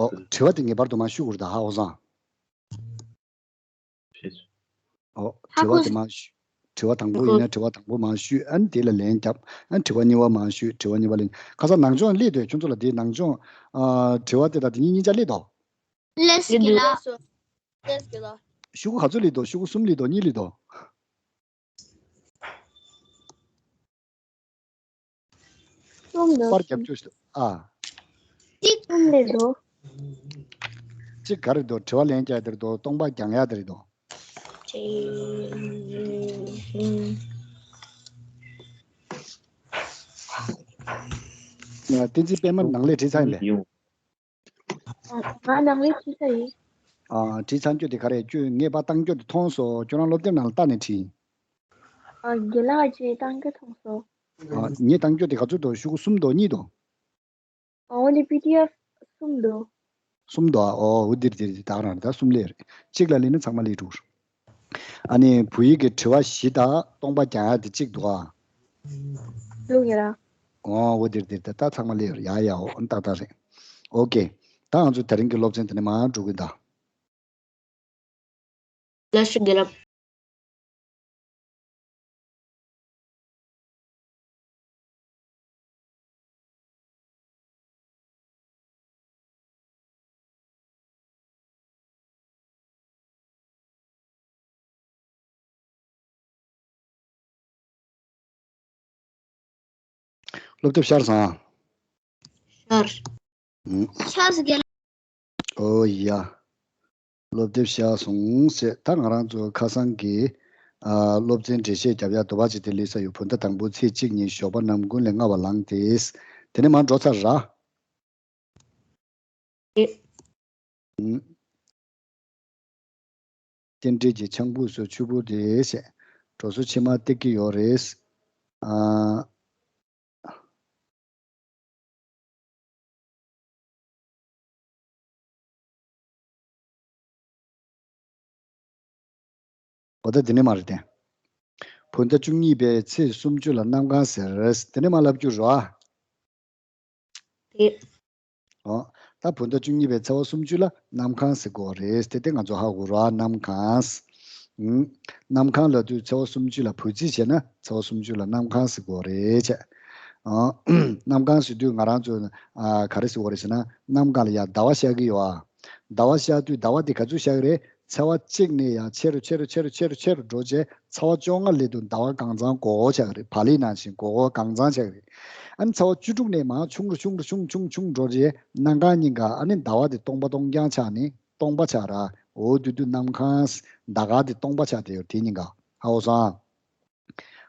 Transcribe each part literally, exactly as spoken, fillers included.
ཨོ། དྲི་བ་དེ་ངེས་པར་དུ་མར་ཞུ་དགོས་རེད་ད་ཧ་ཨོ་སང་། ཨོ། དྲི་བ་དེ་མར་ཞུ། དྲི་བ་དང་པོ་ཡིན་ན་དྲི་བ་དང་པོ་མར་ཞུས། ཨ་ནི་དེ་ལ་ལན་བརྒྱབ། ཨ་ནི་དྲི་བ་གཉིས་པ་མར་ཞུས། དྲི་བ་གཉིས་པ་ལན། ཁ་སང་ནང་སྦྱོང་སླེབས་འདུག་ཁྱོད་ཚོ་ལ་དེའི་ནང་སྦྱོང་། ཨ། དྲི་བ་དེ་དང་དེ་གཉིས་གཉིས་ཆ་སླེབས་འདུག་ལེས་ཀྱི་ལ། ལེས་ཀྱི་ལ། ཤོག་གུ་ག་ཚོད་སླེབས་འདུག་ཤོག་གུ་གསུམ་སླེབས་འདུག་གཉིས་སླེབས་འདུག་གསུམ་འདུག་པར་རྒྱབ་སྐྱོར་ཞིག་ཨ། གཅིག་གསུམ་སླེབས་འདུག་གཅིག་ག་རེ་འདུག་དྲི་བ་ལན་རྒྱག་ཡ་དེ་རེད་འདུག་སྟོང་པ་རྒྱག་ཡ་དེ་རེད་འདུག་བསྟན་འཛིན་པད་མ་ནང་ལས་བྲིས་ཚར་ཡིན་པས། ང་ནང་ལས་བྲིས་ཚར་ཡིན། ཨ། བྲིས་ཚར་རྒྱུ་དེ་ག་རེ་ཁྱོད་ངས་ཕར་བཏང་རྒྱུ་དེ་མཐོང་སོང་། ཁྱོད་རང་སློབ་དེབ་ནང་ལ་བལྟས་ནས་བྲིས་ཡིན། ཨ། རྒན་ལགས་ཀྱིས་བཏང་རྒྱུ་མཐོང་སོང་། ཨ། ངས་བཏང་རྒྱུ་དེ་ག་ཚོད་འདུག་ཤོག་གུ་གསུམ་འདུག་གཉིས་འདུག་ཨ། འོ་ནི་པི་ཌི་ཨེཕ་གསུམ་འདུག་གསུམ་འདུག་ཨ། ཨོ་འོ་འདིར་འདིར་ད་ག་རང་རེད། ད་གསུམ་སླེབས་རེད། གཅིག་ལ་སླེབས་ན་ཚང་མ་སླེབས་འགྲོ། ཨ་ནི་བོད་ཡིག་གི་དྲི་བ་བཞི་དང་སྟོང་པ་རྒྱག་ཡ་དེ་གཅིག་འདུག་ཨ། འདུག་ཡ། ཨོ་འོ་འདིར་འདིར་ད་ད་ཚང་མ་སླེབས་རེད། ཡ་ཡ་ཨོ་ཏག་ཏག་རེད། ཨོ་ཀེ། ད་ང་ཚོ་དེ་རིང་གི་སློབ་ཚན་དེ་ནས་མར་འགྲོ་གི་ཡིན་ད། ལ་ཤུ་དགེ་ལབ། སློབ་དེབ་ཤར་སོང་ཨ། ཤར། ཨུམ། ཤར་སོང་རྒན། ཨོ་ཡ། སློབ་དེབ་ཤར་སོང་ཟེར། ད་ང་རང་ཚོ་ཁ་སང་གི་ཨ། སློབ་ཚན་འགྲེལ་བཤད་རྒྱབ་ཡ་དུ་བ་ཅིག་དེ་སླེབས་ས་ཡོད། བོད་ཟླ་དང་པོའི་ཚེས་གཅིག་ཉིན་ཞོགས་པ་ནམ་གུང་ལས་སྔ་བ་ལངས་ཏེ། དེ་ནས་མར་འགྲོ་ཚར་ར། ཨེ། ཨུམ། རྟེན་འབྲེལ་གྱི་ཆང་ཕུད་སོགས་ཆུ་བུར་དེ་བྱས། འགྲོ་སོང་ཕྱི་མར་སྟེར་གྱི་ཡོད་རེད། ཨ། འོ་ད་དེ་ནས་མར་རེད་དེ། བོད་ཟླ་བཅུ་གཉིས་པའི་ཚེས་སུམ་ཅུ་ལ་གནམ་གང་ཟེར། དེ་ནས་མར་ལབ་རྒྱུ་རོ་ཨ། དེ། ཨོ། ད་བོད་ཟླ་བཅུ་གཉིས་པའི་ཚེས་པ་སུམ་ཅུ་ལ་གནམ་གང་ཟེར་གོ་རེད། དེ་དེ་ང་ཚོ་ཧ་གོ་རོ་ཨ། གནམ་གང་། ཨུམ། གནམ་གང་ལབ་དུས་ཚེས་པ་སུམ་ཅུ་ལ་བོད་རྩིས་བྱས་ན་ཚེས་པ་སུམ་ཅུ་ལ་གནམ་གང་ཟེར་གོ་རེད་བྱས། ཨོ། གནམ་གང་ཟེར་དུས་ང་རང་ཚོ་ཨ། ག་རེ་ཟེར་གོ་རེད་ཟེར་ན། གནམ་གང་ལ་ཡ་ཟླ་བ་ཤར་གི་ཡོད་ཨ། ཟླ་བ་ཤར་དུས་ཟླ་བ་དེ་ག་ཚོད་ཤར་གི་རེད། ཚེས་པ་གཅིག་ནས་ཡང་ཆེ་རུ་ཆེ་རུ་ཆེ་རུ་ཆེ་རུ་ཆེ་རུ་འགྲོ་བྱས། ཚེས་པ་བཅོ་ལྔ་སླེབས་དུས་ཟླ་བ་གང་ཚང་སྒོར་སྒོར་ཆགས་ཀྱི་རེད། བག་ལེབ་ནང་བཞིན་སྒོར་སྒོར་གང་ཚང་ཆགས་ཀྱི་རེད། ཨ་ནི་ཚེས་པ་བཅུ་དྲུག་ནས་མར་ཆུང་རུ་ཆུང་རུ་ཆུང་ཆུང་ཆུང་འགྲོ་རྗེས་གནམ་གང་ཉིན་ག་ཨ་ནི་ཟླ་བ་དེ་སྟོང་པ་སྟོང་རྐྱང་ཆགས་ནས་སྟོང་པ་ཆགས་ར། འོ་དུས་དུས་གནམ་གང་ཟླ་ག་དེ་སྟོང་པ་ཆགས་བསྡད་ཡོད་དེ་ཉིན་ག་ཧ་གོ་སོང་ཨ།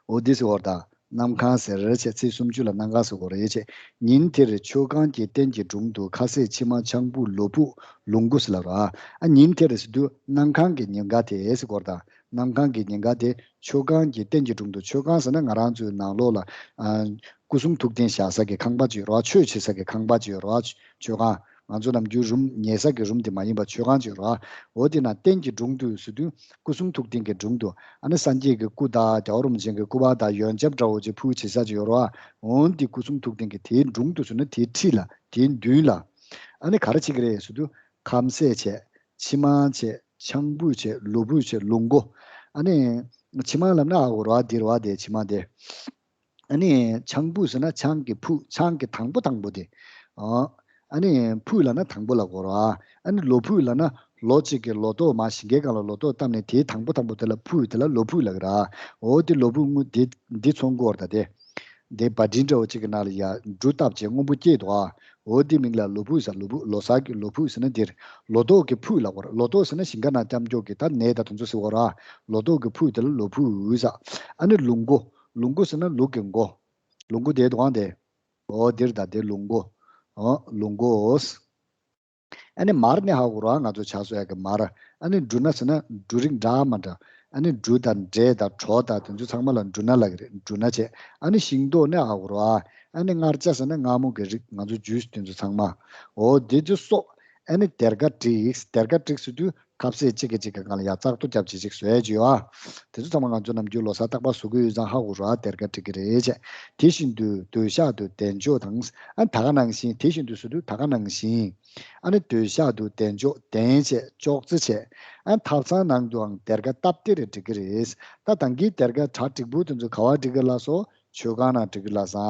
འོ་དེ་ཟེར་བ་རེད་ད། གནམ་གང་ཟེར་བྱས་ཚེས་སུམ་ཅུ་ལ་གནམ་གང་ཟེར་གོ་རེད་བྱས། ཉིན་དེར་མཆོད་ཁང་གི་སྟེང་གི་དྲུང་དུ་ཁ་ཟས་ཕྱེ་མར་ཆང་ཕུད་ལོ་ཕུག་ལུག་མགོ་ཟེར་ལབ་ར། ཨ་ཉིན་དེར་ཟེར་དུས་གནམ་གང་གི་ཉིན་ག་དེ་ཟེར་གོ་རེད་ད། གནམ་གང་གི་ཉིན་ག་དེ་མཆོད་ཁང་གི་སྟེང་གི་དྲུང་དུ། མཆོད་ཁང་ཟེར་ན་ང་རང་ཚོའི་ནང་ལོགས་ལ་ཨ། སྐུ་གསུང་ཐུགས་རྟེན་བཞག་ས་གི་ཁང་པ་ཅིག་ཡོད་རེད་བ། ཆོས་བྱེད་ས་གི་ཁང་པ་ཅིག་ཡོད་རེད་བ། མཆོད་ཁང་། ང་ཚོ་ནམ་རྒྱུན་རུམ་ཉལ་ས་གི་རུམ་དེ་མ་ཡིན་པ་མཆོད་ཁང་ཅིག་ཡོད་རེད་བ། འོ་དེ་ན་སྟེང་གི་དྲུང་དུ་ཟེར་དུས་སྐུ་གསུང་ཐུགས་རྟེན་གྱི་དྲུང་དུ་ཨ་ནི་སངས་རྒྱས་ཀྱི་སྐུ་དང་རྒྱལ་བ་རིན་པོ་ཆེ་གི་སྐུ་པར་དང་ཡོན་ཆབ་འདྲ་བོ་ཅིག་ཕུལ་བྱེད་ས་ཅིག་ཡོད་རེད་བ། འོ་དེ་སྐུ་གསུང་ཐུགས་རྟེན་གྱི་དེའི་དྲུང་དུ་ཟེར་ན་དེའི་འཁྲིས་ལ་དེའི་མདུན་ལ་ཨ་ནི་ག་རེ་བྱེད་ཀྱི་རེད་ཟེར་དུས་ཁ་ཟས་བྱས། ཕྱེ་མར་བྱས། ཆང་ཕུད་བྱས། ལོ་ཕུག་བྱས། ལུག་མགོ། ཨ་ནི་ཕྱེ་མར་ལབ་ན་ཨ་འོ་ར་དེ་ར་བ་དེ་ཕྱེ་མར་དེ། ཨ་ནི་ཆང་ཕུད་ཟེར་ན་ཆང་གི་ཕུད། ཆང་གི་དང་པོ་དང་པོ་དེ། ཨ་ཨ་ནི་ཕུད་ལབ་ན་དང་པོ་ལ་གོ་ར། ཨ་ནི་ལོ་ཕུག་ལབ་ན་ལོ་གཅིག་གི་ལོ་ཏོག་མར་ཞིང་ཁའི་སྒང་ལ་ལོ་ཏོག་བཏབ་ནས་དེའི་དང་པོ་དང་པོ་དེ་ལ་ཕུད། དེ་ལ་ལོ་ཕུག་ལབ་ཀྱི་ར། འོ་དེ་ལོ་ཕུག་དངུལ་དེ་འདི་ཚོང་གོ་ར་ད་དེ། དེ་བ་དྲིན་འདྲ་བོ་གཅིག་གི་ནང་ལ་ཡ་འབྲུ་བཏབ་བྱས་སྔོན་པོ་སྐྱེས་འདུག་ཨ། འོ་དེ་མིང་ལ་ལོ་ཕུག་ཟེར། ལོ་ཕུག་ལོ་གསར་གྱི་ལོ་ཕུག་ཟེར་ན་འདིར་ལོ་ཏོག་གི་ཕུག་ལ་གོ་ར། ལོ་ཏོག་ཟེར་ན་ཞིང་ཁ་ནང་སྐྱབས་འཇུག་གི་ད་ནས་ད་དེ་ཚོ་ཟེར་གོ་ར། ལོ་ཏོག་གི་ཕུག་དེ་ལ་ལོ་ཕུག་ཟེར། ཨ་ནི་ལུག་མགོ། ལུག་མགོ་ཟེར་ན་ལུག་གི་མགོ། ལུག་མགོ་དེ་འདུག་ཨ་དེ། འོ་འདིར་ད་དེ་ལུག་མགོ། འོ་ལུག་མགོ། ཨ་ནི་མར་ནི་ཧ་གོ་ར། ང་ཚོ་ཇ་བཟོ་ཡག་གི་མར། ཨ་ནི་འབྲུ་སྣ་ཟེར་ན་འབྲུ་རིགས་འདྲ་མི་འདྲ། ཨ་ནི་འབྲུ་དང་འབྲས་དང་གྲོ་དང་དེ་ཚོ་ཚང་མ་ལ་འབྲུ་སྣ་ལབ་ཀྱི་རེད། འབྲུ་སྣ་བྱས། ཨ་ནི་ཤིང་ཏོག་ནི་ཧ་གོ་ར། ཨ་ནི་མངར་ཆ་ཟེར་ན་མངར་མོ་གི་རིགས། ང་ཚོ་ཇུས་དེ་ཚོ་ཚང་མ། འོ་དེ་ཚོ་སོགས། ཨ་ནི་སྡེར་ཁ་བསྒྲིགས། སྡེར་ཁ་བསྒྲིགས་ཟེར་དུས་ ཁ་ཟས་གཅིག་གིས་གཅིག་གི་སྒང་ལ་ཡ་བཙག་འཐུ་རྒྱབ་བྱེད་ཅིག་བཟོ་ཡ་ཅིག་ཡོད་ཨ། དེ་ཚོ་ཚང་མ་ང་ཚོ་ནམ་རྒྱུན་ལོ་གསར་རྟག་པར་བཟོ་གི་ཡོད་ཙང་ཧ་གོ་རོགས་ཨ། སྡེར་ཁ་སྒྲིག་གི་རེད་བྱས། དེ་བཞིན་དུ་སྡོད་ཤག་ཏུ་གདན་ལྕོག་དང་། ཨ་ད་ག་ནང་བཞིན། དེ་བཞིན་དུ་ཟེར་དུས་ད་ག་ནང་བཞིན། ཨ་ནི་སྡོད་ཤག་ཏུ་གདན་ལྕོག་གདན་བྱས་ཅོག་ཙེ་བྱས། ཨ་ཐབ་ཚང་ནང་དུའང་སྡེར་ཁ་སྟབས་བདེ་རེ་སྒྲིག་གི་རེད། ད་ད་གིན་སྡེར་ཁ་གྲ་འགྲིག་པོ་དེ་ཚོ་ག་བ་སྒྲིག་གི་ལགས་སོ། མཆོད་ཁང་ནང་སྒྲིག་གི་ལགས་སོ།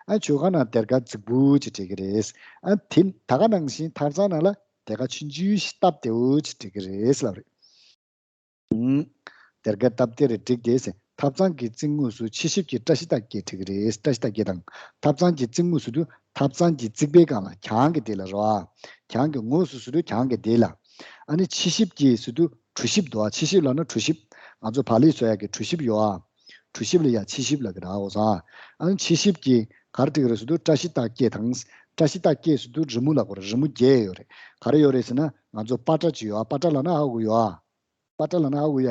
ཨ་མཆོད་ཁང་ནང་སྡེར་ཁ་རྫིག་པོ་ཅིག་སྒྲིག་གི་རེད། ཨ་དེ་ད་ག་ནང་བཞིན་ཐབ་ཚང་ནང་ལ་སྡེར་ཁ་ཆུང་ཆུང་ཞིག་སྟབས་བདེ་བོ་ཅིག་སྒྲིག་གི་རེད་ལབ་རེད། ཨུམ། སྡེར་ཁ་སྟབས་བདེ་རེ་བསྒྲིགས་ཏེ། ཐབ་ཚང་གི་རྩིག་ངོས་སུ་ཕྱི་ཞིབ་ཀྱི་བཀྲ་ཤིས་རྟགས་བརྒྱད་བྲིས་ཀྱི་རེད། བཀྲ་ཤིས་རྟགས་བརྒྱད་དང་། ཐབ་ཚང་གི་རྩིག་ངོས་སུ་དུ་ཐབ་ཚང་གི་རྩིག་པའི་སྒང་ལ་གྱང་གི་དེ་ལ་རོ་ཨ། གྱང་གི་ངོས་སུ་ཟེར་དུས་གྱང་གི་དེ་ལ། ཨ་ནི་ཕྱི་ཞིབ་ཀྱི་ཟེར་དུས་གྲུ་ཞིབ་འདུག་ཨ། ཕྱི་ཞིབ་ལབ་ན་གྲུ་ཞིབ། ང་ཚོ་བག་ལེབ་བཟོ་ཡག་གི་གྲུ་ཞིབ་ཡོད་ཨ། གྲུ་ཞིབ་ལ་ཡ་ཕྱི་ཞིབ་ལབ་ཀྱི་རེད་ཨ། འོ་ཙང་། ཨ་ནི་ཕྱི་ཞིབ་ཀྱི་ག་རེ་བྲིས་ཀྱི་རེད་ཟེར་དུས་བཀྲ་ཤིས་རྟགས་བརྒྱད་དང་། བཀྲ་ཤིས་རྟགས་བརྒྱད་ཟེར་དུས་རི་མོ་ལབ་དགོས་རེད། རི་མོ་བརྒྱད་ཡོད་རེད། ག་རེ་ཡོད་རེད་ཟེར་ན་ང་ཚོ་པ་ཏྲ་ཅིག་ཡོད་ཨ། པ་ཏྲ་ལབ་ན་ཧ་གོ་ཡོད་ཨ། པ་ཏྲ་ལབ་ན་ཧ་གོ་ཡ།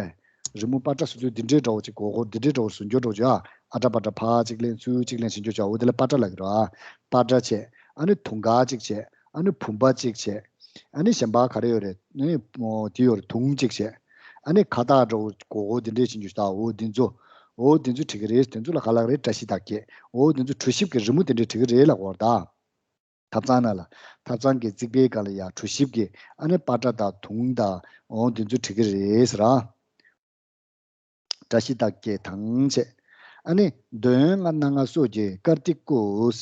རི་མོ་པ་ཏྲ་ཟེར་དུས་འདི་འདྲའི་འདྲ་བོ་ཅིག་གོ་གོ་འདི་འདྲའི་འདྲ་བོ་ཟུར་འཇོག་འདྲ་བོ་ཅིག་ཨ། ཨ་ཏྲ་པ་ཏྲ་ཕ་གཅིག་ལེན་ཚུར་གཅིག་ལེན་ཟིན་འཇོག་བྱ། འོ་དེ་ལ་པ་ཏྲ་ལབ་ཀྱི་རེད་ཨ། པ་ཏྲ་བྱས། ཨ་ནི་དུང་དཀར་གཅིག་བྱས། ཨ་ནི་བུམ་པ་གཅིག་བྱས། ཨ་ནི་གཞན་པ་ག་རེ་ཡོད་རེད། ཨ་ནི་འོ་དེ་ཡོད་རེད། དུང་གཅིག་བྱས། ཨ་ནི་ཁ་བཏགས་འདྲ་བོ་གོ་གོ་འདི་འདྲའི་ཟིན་འཇོག་བྱ། འོ་འདི་ཚོ། འོ་འདི་ཚོ་བྲིས་ཀྱི་རེད། དེ་ཚོ་ལ་ག་ལབ་རེད། བཀྲ་ཤིས་རྟགས་བརྒྱད། འོ་འདི་ཚོ་གྲུ་ཞིབ་ཀྱི་རི་མོ་དེ་འདྲ་བྲིས་ཀྱི་རེད་ལབ་དགོས་རེད་ད། ཐབ་ཚང་ནང་ལ། ཐབ་ཚང་གི་རྩིག་པའི་སྒང་ལ་ཡ་གྲུ་ཞིབ་ཀྱི་ཨ་ནི་པ་ཏྲ་དང་དུང་དང་འོ་འདི་ཚོ་བྲིས་ཀྱི་རེད་ཟེར་ར། བཀྲ་ཤིས་རྟགས་བརྒྱད་དང་བཅས། ཨ་ནི་འདོད་ཡོན་ལྔ་སྣ་ལྔ་སོགས་ཀྱི་དཀར་ཐིག་བཀོད།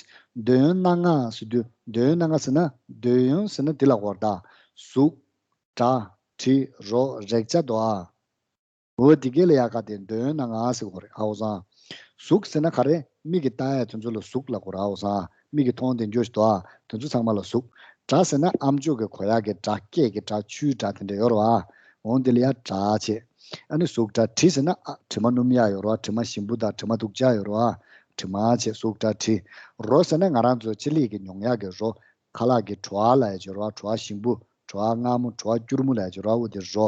འདོད་ཡོན་སྣ་ལྔ་ཟེར་དུས་འདོད་ཡོན་སྣ་ལྔ་ཟེར་ན་འདོད་ཡོན་ཟེར་ན་འདི་ལ་གོ་ར་ད། གཟུགས། སྒྲ། དྲི། རོ། རེག་བྱ་དོ་ཨ། འོ་འདི་གས་ལ་ཡ་ག་དེ་འདོད་ཡོན་སྣ་ལྔ་ཟེར་གོ་རེད། ཨའོ་ཙང་། གཟུགས་ཟེར་ན་ག་རེ། མིག་གིས་ལྟ་ཡ་དེ་ཚོ་ལ་གཟུགས་ལབ་གོ་རེད། ཨའོ་ཙང་། མིག་གིས་མཐོང་དེ་འཇོག་ཞིག་དོ་ཨ། དེ་ཚོ་ཚང་མ་ལ་གཟུགས། སྒྲ་ཟེར་ན་ཨམ་ཅོག་གི་གོ་ཡ་གི་སྒྲ། སྐད་ཀྱི་སྒྲ། ཆུའི་སྒྲ་དེ་འདྲ་ཡོད་རེད་བ། འོ་འདི་ལ་ཡ་སྒྲ་བྱས། ཨ་ནི་གཟུགས་སྒྲ་དྲི་ཟེར་ན་ཨ། དྲི་མ་སྣོམ་ཡ་ཡོད་རེད་བ། དྲི་མ་ཞིམ་པོ་དང་དྲི་མ་སྡུག་ཅག་ཡོད་རེད་བ། དྲི་མ་བྱས། གཟུགས་སྒྲ་དྲི། རོ་ཟེར་ན་ང་རང་ཚོ་ཕྱི་ལུས་ཀྱི་མྱོང་ཡ་གི་རོ། ཁ་ལག་གི་བྲོ་བ་ལབ་ཡ་ཅིག་ཡོད་རེད་བ། བྲོ་བ་ཞིམ་པོ། བྲོ་བ་མངར་མོ། བྲོ་བ་སྐྱུར་མོ་ལབ་ཡ་ཅིག་ཡོད་རེད་བ། འོ་དེ་རོ།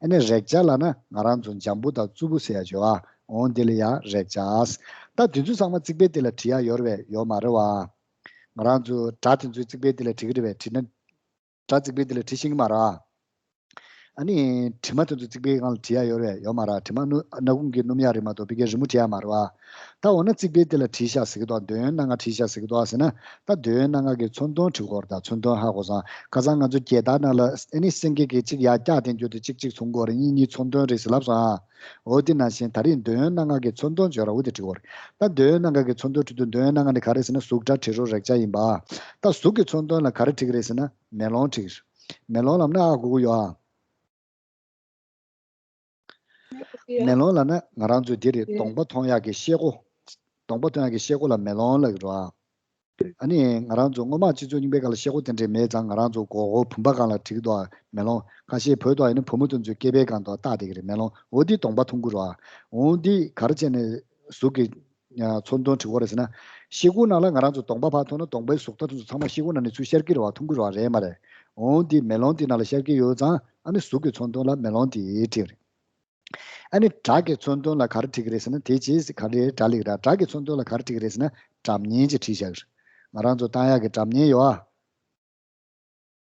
ཨ་ནི་རེག་བྱ་ལབ་ན་ང་རང་ཚོ་འཇམ་པོ་དང་རྩུབ་པོ་ཟེར་ཡ་ཅིག་ཡོད་བ། འོ་དེ་ལ་ཡ་རེག་བྱ། ད་དེ་ཚོ་ཚང་མ་རྩིག་པའི་སྟེང་ལ་བྲིས་ཡ་ཡོད་རེད་པས། ཡོད་མ་རེད་བ། ང་རང་ཚོ་སྒྲ་དེ་ཚོའི་རྩིག་པའི་སྟེང་ལ་བྲིས་ཀྱི་རེད་པས། བྲིས་ན། སྒྲ་རྩིག་པའི་སྟེང་ལ་བྲིས་ཤེས་ཀྱི་མ་རེད་བ། ཨ་ནི་དྲི་མ་དེ་ཚོ་རྩིག་པའི་སྒང་ལ་བྲིས་ཡ་ཡོད་རེད། ཡོད་མ་རེད། དྲི་མ་སྣུ་སྣ་ཁུང་གིས་སྣོམ་ཡ་རེད་མ་གཏོགས་ཕ་གིའི་རི་མོ་བྲིས་ཡ་མ་རེད་བ། ད་འོ་ན་རྩིག་པའི་སྟེང་ལ་བྲིས་ཤག་ཟེར་གི་འདུག། འདོད་ཡོན་སྣ་ལྔ་བྲིས་ཤག་ཟེར་གི་འདུག་ཟེར་ན། ད་འདོད་ཡོན་སྣ་ལྔ་གི་མཚོན་དོན་བྲིས་དགོས་རེད། ད་མཚོན་དོན་ཧ་གོ་སོང་། ཁ་སང་ང་ཚོ་རྒྱལ་དར་ནང་ལ་ཨ་ནི་སེང་གེ་གིས་གཅིག་ཡར་བཀྱགས་དེ་འགྱོ་དུས་གཅིག་གཅིག་མཚོན་དགོས་རེད། གཉིས་གཉིས་མཚོན་དོན་རེད་ཟེར་ལབ་སོང་ཨ། འོ་དེ་ནང་བཞིན་ད་རེས་འདོད་ཡོན་སྣ་ལྔ་གི་མཚོན་དོན་བརྗོད་ར། འོ་དེ་བྲིས་དགོས་རེད། ད་འདོད་ཡོན་སྣ་ལྔ་གི་མཚོན་དོན་བྲིས་དུས་འདོད་ཡོན་སྣ་ལྔ་ནི་ག་རེ་ཟེར་ན་གཟུགས་སྒྲ་དྲི་རོ་རེག་བྱ་ཡིན་པ། ད་གཟུགས་ཀྱི་མཚོན་དོན་ལ་ག་རེ་བྲིས་ཀྱི་རེད་ཟེར་ན་མེ་ལོང་བྲིས་ཀྱི་རེད། མེ་ལོང་ལབ་ན་ཧ་གོ་གི་ཡོད་ཨ། མེ་ལོང་ལབ་ན་ང་རང་ཚོའི་འདི་རེད། གདོང་པ་མཐོང་ཡག་གི་ཤེལ་སྒོ། གདོང་པ་མཐོང་ཡག་གི་ཤེལ་སྒོ་ལ་མེ་ལོང་ལབ་ཀྱི་རེད་བ། ཨ་ནི་ང་རང་ཚོ་སྔོན་མ་སྤྱི་ཚོགས་རྙིང་པའི་སྒང་ལ་ཤེལ་སྒོ་དེ་འདྲས་མེད་ཙང་ང་རང་ཚོ་སྒོར་སྒོར་བུམ་པ་སྒང་ལ་བྲིས་ཀྱི་འདུག་བ། མེ་ལོང་། ཁ་ཤས་བོད་དུ་ཡིན་ན་བུ་མོ་དེ་ཚོའི་སྐེད་པའི་སྒང་དུ་བཏགས་བསྡད་ཀྱི་རེད་མེ་ལོང་། འོ་འདི་གདོང་པ་མཐོང་གི་རེད་བ། འོ་འདི་ག་རེ་བྱས་ནས་གཟུགས་ཀྱི་མཚོན་དོན་བྲིས་དགོས་རེད་ཟེར་ན། ཤེལ་སྒོ་ནང་ལ་ང་རང་ཚོ་གདོང་པ་ཕར་མཐོང་ན་གདོང་པའི་གཟུགས་སྒྲ་དེ་ཚོ་ཚང་མ་ཤེལ་སྒོ་ནང་ནས་ཚུར་ཤར་གྱི་རེད་བ། མཐོང་གི་རེད་བ། རེད་མ་རེད། འོ་འདི་མེ་ལོང་འདི་ནང་ལ་ཤར་གྱི་ཡོད་ཙང་ཨ་ནི་གཟུགས་ཀྱི་མཚོན་དོན་ལ་མེ་ལོང་དེ་བྲིས་རེད། ཨ་ནི་སྒྲ་གི་མཚོན་དོན་ལ་ག་རེ་བྲིས་ཀྱི་རེད་ཟེར་ན། དེ་རྗེས་ག་རེ་སྒྲ་ལེགས་ར། སྒྲ་གི་མཚོན་དོན་ལ་ག་རེ་བྲིས་ཀྱི་རེད་ཟེར་ན་སྒྲ་སྙན་ཅེས་བྲིས་བཞག་གི་རེད། ང་རང་ཚོ་བཏང་ཡག་གི་སྒྲ་སྙན་ཡོད་ཨ།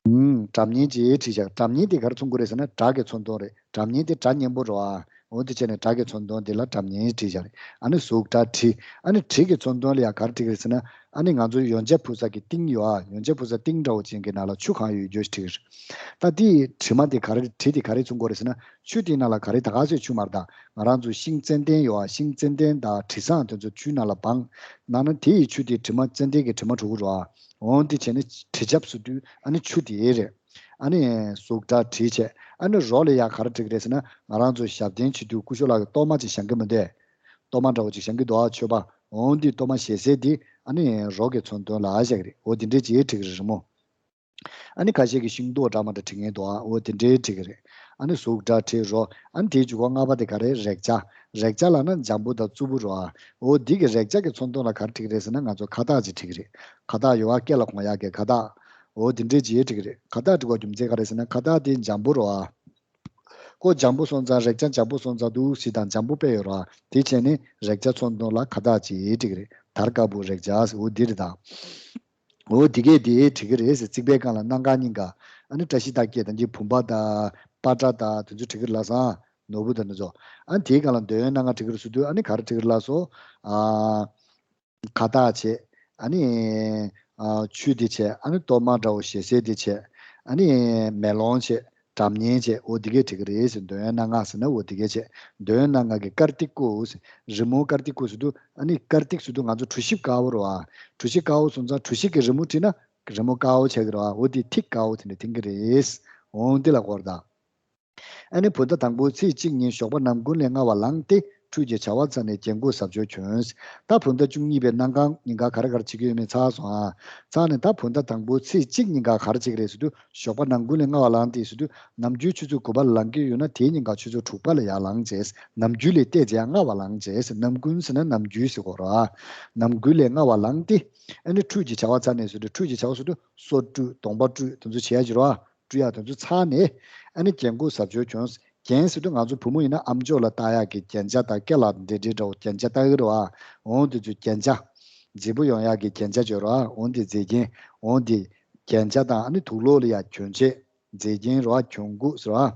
ཨུམ། སྒྲ་སྙན་ཅེས་བྲིས་བཞག། སྒྲ་སྙན་དེ་ག་རེ་མཚོན་གྱི་རེད་ཟེར་ན་སྒྲ་གི་མཚོན་དོན་རེད། སྒྲ་སྙན་དེ་སྒྲ་སྙན་པོ་རེད་ཨ། འོ་དེ་བྱས་ནས་སྒྲ་གི་མཚོན་དོན་དེ་ལ་སྒྲ་སྙན་བྲིས་བཞག་རེད། ཨ་ནི་གཟུགས་སྒྲ་དྲི། ཨ་ནི་དྲི་གི་མཚོན་དོན་ལ་ཡང་ག་རེ་བྲིས་ཀྱི་རེད་ཟེར་ན། ཨ་ནི་ང་ཚོ་ཡོན་ཆབ་ཕུལ་ས་གི་ཏིང་ཡོད་ཨ། ཡོན་ཆབ་ཕུལ་ས་ཏིང་འདྲ་བོ་ཅན་གྱི་ནང་ལ་ཆུ་གང་ཡོད་ཡོད་ཅིག་བྲིས་ཀྱི་རེད། ད་དེའི་དྲི་མ་དེ་ག་རེ། དྲི་དེ་ག་རེ་མཚོན་གྱི་རེད་ཟེར་ན། ཆུ་དེའི་ནང་ལ་ག་རེ། ད་ག་ཚོད་ཆུ་མར་དང་ང་རང་ཚོ་ཤིང་ཙན་དན་ཡོད་ཨ། ཤིང་ཙན་དན་དང་དྲི་བཟང་དེ་ཚོ་ཆུའི་ནང་ལ་སྦངས། ནང་ན་དེ་ཡི་ཆུ་དེའི་དྲི་མ། ཙན་དན་གྱི་དྲི་མ་འགྲོ་གི་རེད་ཨ། འོ་འདི་བྱས་ནས་དྲི་ཆབ་ཟེར་དུས་ཨ་ནི་ཆུ་དེ་རེད། ཨ་ནི་གཟུགས་སྒྲ་དྲི་བྱས། ཨ་ནི་རོ་ལ་ཡང་ག་རེ་བྲིས་ཀྱི་རེད་ཟེར་ན། ང་རང་ཚོ་ཞབས་བརྟན་བྱེད་དུས་སྐུ་ཞབས་ལགས་ཀྱིས་གཏོར་མ་ཅིག་བཞེངས་ཀྱི་མི་འདུག། གཏོར་མ་འདྲ་བོ་ཅིག་བཞེངས་ཀྱི་འདུག་ཨ། མཆོད་པ། འོ་འདི་གཏོར་མ་བཞེས་སའི་དེ་ཨ་ནི་རོ་གི་མཚོན་དོན་ལ་བཞག་གི་རེད། འོ་དེ་འདྲས་ཅིག་བྲིས་ཀྱི་རེད་མོ། ཨ་ནི་ཁ་ཤས་ཀྱིས་ཤིང་ཏོག་འདྲ་མི་འདྲ་བྲིས་མཁན་འདུག་ཨ། འོ་དེ་འདྲའི་བྲིས་ཀྱི་རེད། ཨ་ནི་གཟུགས་སྒྲ་དྲི་རོ། ཨ་ནི་དེའི་མཇུག་གོ་ལྔ་པ་དེ་ག་རེ། རེག་བྱ། རེག་བྱ་ལབ་ན་འཇམ་པོ་དང་རྩུབ་པོ་རོ་ཨ། འོ་འདི་གི་རེག་བྱ་གི་མཚོན་དོན་ལ་ག་རེ་བྲིས་ཀྱི་རེད་ཟེར་ན། ང་ཚོ་ཁ་བཏགས་ཅིག་བྲིས་ཀྱི་རེད། ཁ་བཏགས་ཡོད་ཨ། སྐེ་ལ་གོན་ཡག་གི་ཁ་བཏགས། འོ་དེ་འདྲའི་ཅིག་བྲིས་ཀྱི་རེད། ཁ་བཏགས་བྲིས་པའི་རྒྱུ་མཚན་ག་རེ་ཟེར་ན། ཁ་བཏགས་དེ་འཇམ་པོ་རོ་ཨ། ཁོ་འཇམ་པོ་སོང་ཙང་། རེག་བྱ་འཇམ་པོ་སོང་ཙང་འདུག་སེ་དང་འཇམ་པོ་དཔེ་ཡོད་རོ་ཨ། དེ་བྱས་ནས་རེག་བྱ་མཚོན་དོན་ལ་ཁ་བཏགས་ཅིག་བྲིས་ཀྱི་རེད། དར་དཀར་པོ་རེག་བྱ་ཟེར། འོ་འདི་རེད་ད། འོ་འདི་གས་དེ་བྲིས་ཀྱི་རེད་ཟེར། རྩིག་པའི་སྒང་ལ་སྣ་འགའ་སྙིང་ག། ཨ་ནི་བཀྲ་ཤིས་རྟགས་བརྒྱད་དང་། གྱི་བུམ་པ་དང་ པ་ཏྲ་དང་དེ་ཚོ་བྲི་གི་རེད་ལགས་སོ། ནོར་བུ་དང་དེ་ཚོ། ཨ་ནི་དེའི་སྒང་ལ་འདོད་ཡོན་སྣ་ལྔ་བྲི་གི་རེད་ཟེར་དུས། ཨ་ནི་ག་རེ་བྲི་གི་རེད་ལགས་སོ། ཨ། ཁ་བཏགས་བྱས། ཨ་ནི། ཨ། ཆུ་དེ་བྱས། ཨ་ནི་གཏོར་མ་འདྲ་བོ་ཞལ་ཟས་དེ་བྱས། ཨ་ནི་མེ་ལོང་བྱས། སྒྲ་སྙན་བྱས། འོ་དེ་གས་བྲི་གི་རེད་ཟེར། འདོད་ཡོན་སྣ་ལྔ་ཟེར་ན་འོ་དེ་གས་བྱས། འདོད་ཡོན་སྣ་ལྔ་གི་ཀར་ཏིག་ཀོ་ཟེར། རི་མོ་ཀར་ཏིག་ཀོ་ཟེར་དུས། ཨ་ནི་ཀར་ཏིག་ཟེར་དུས་ང་ཚོ་གྲུ་བཞི་དཀར་པོ་རེད་བ། གྲུ་བཞི་དཀར་པོ་སོང་ཙང་གྲུ་བཞི་གི་རི་མོ་བྲིས་ན་རི་མོ་དཀར་པོ་ཆགས་ཀྱི་རེད་བ། འོ་དེ་ཐིག་དཀར་པོ་དེ་འདྲ་འཐེན་གྱི་རེད། འོ་དེ་ལ་གོ་རེད་ད། ཨ་ནི་བུ་ཟླ་དང་པོའི་ཚེས་གཅིག་ཉིན་ཞོགས་པ་ནམ་གུང་ལས་སྔ་བ་ལངས་ཏེ་ཁྲུས་ཀྱི་བྱ་བ་ཚར་ནས་གྱལ་འགོག་གཟབ་མཆོར་གྱོན། ད་བུ་ཟླ་བཅུ་གཉིས་པའི་གནམ་གང་ཉིན་ག་ག་རེ་ག་རེ་བྱེད་ཀྱི་ཡོད་མེད་ཚར་སོང་ཨ། ཚར་ནས་ད་བུ་ཟླ་དང་པོའི་ཚེས་གཅིག་ཉིན་ག་ག་རེ་བྱེད་ཀྱི་རེད་ཟེར་དུས། ཞོགས་པ་ནམ་གུང་ལས་སྔ་བ་ལངས་ཏེ་ཟེར་དུས། ནམ་རྒྱུན་ཆུ་ཚོད་དགུ་པ་ལ་ལངས་ཀྱི་ཡོད་ན་དེའི་ཉིན་ག་ཆུ་ཚོད་དྲུག་པ་ལ་ཡར་ལངས་བྱས། ནམ་རྒྱུན་ལས་ཏོག་ཙམ་ཡང་སྔ་བ་ལངས་བྱས། ནམ་གུང་ཟེར་ན་ནམ་རྒྱུན་ཟེར་གོ་ར། ནམ་གུང་ལས་སྔ་བ་ལངས་ཏེ། ཨ་ནི་ཁྲུས་ཀྱི་བྱ་བ་ཚར་ནས་ཟེར་དུས། ཁྲུས་ཀྱི་བྱ་བ་ཟེར་དུས་སོ་བཀྲུས། གདོང་པ་བཀྲུས། དེ་ཚོ་བྱས་ཀྱི་རེད་བ། བཀྲུས་ཡག་དེ་ཚོ་ཚར་ནས། ཨ་ནི་གྱལ་འགོག་གཟབ་མཆོར་གྱོན། གྱལ་ཟེར་དུས་ང་ཚོ་བུ་མོ་ཡིན་ན་ཨམ་ཅོག་ལ་བཏགས་ཡག་གི་རྒྱན་ཆ་དང་སྐེ་ལ་འདྲེ་འདྲེ་འདྲ་བོ་རྒྱན་ཆ་བཏགས་ཀྱི་རེད་བ། འོང་དེ་ཚོ་རྒྱན་ཆ། མཛེས་པོ་ཡོང་ཡག་གི་རྒྱན་ཆ་བྱོས་རེད་བ། འོང་དེ་མཛེས་རྒྱན། འོང་དེ་རྒྱན་ཆ་དང་ཨ་ནི་དུག་ལོག་ལ་ཡ་གྱོན་ཆས། མཛེས་རྒྱན་རེད་བ། གྱོན་གོས་ཟེར་བ།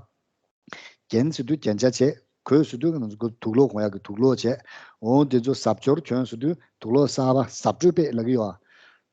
གྱལ་ཟེར་དུས་རྒྱན་ཆ་བྱས། གོས་ཟེར་དུས་ང་ཚོ་དུག་ལོག་གོན་ཡག་གི་དུག་ལོག་བྱས། འོང་དེ་ཚོ་གཟབ་མཆོར་གྱོན་ཟེར་དུས་དུག་ལོག་གསར་པ་གཟབ་སྤྲོས་པས་ལབ་ཀྱི་ཡོད།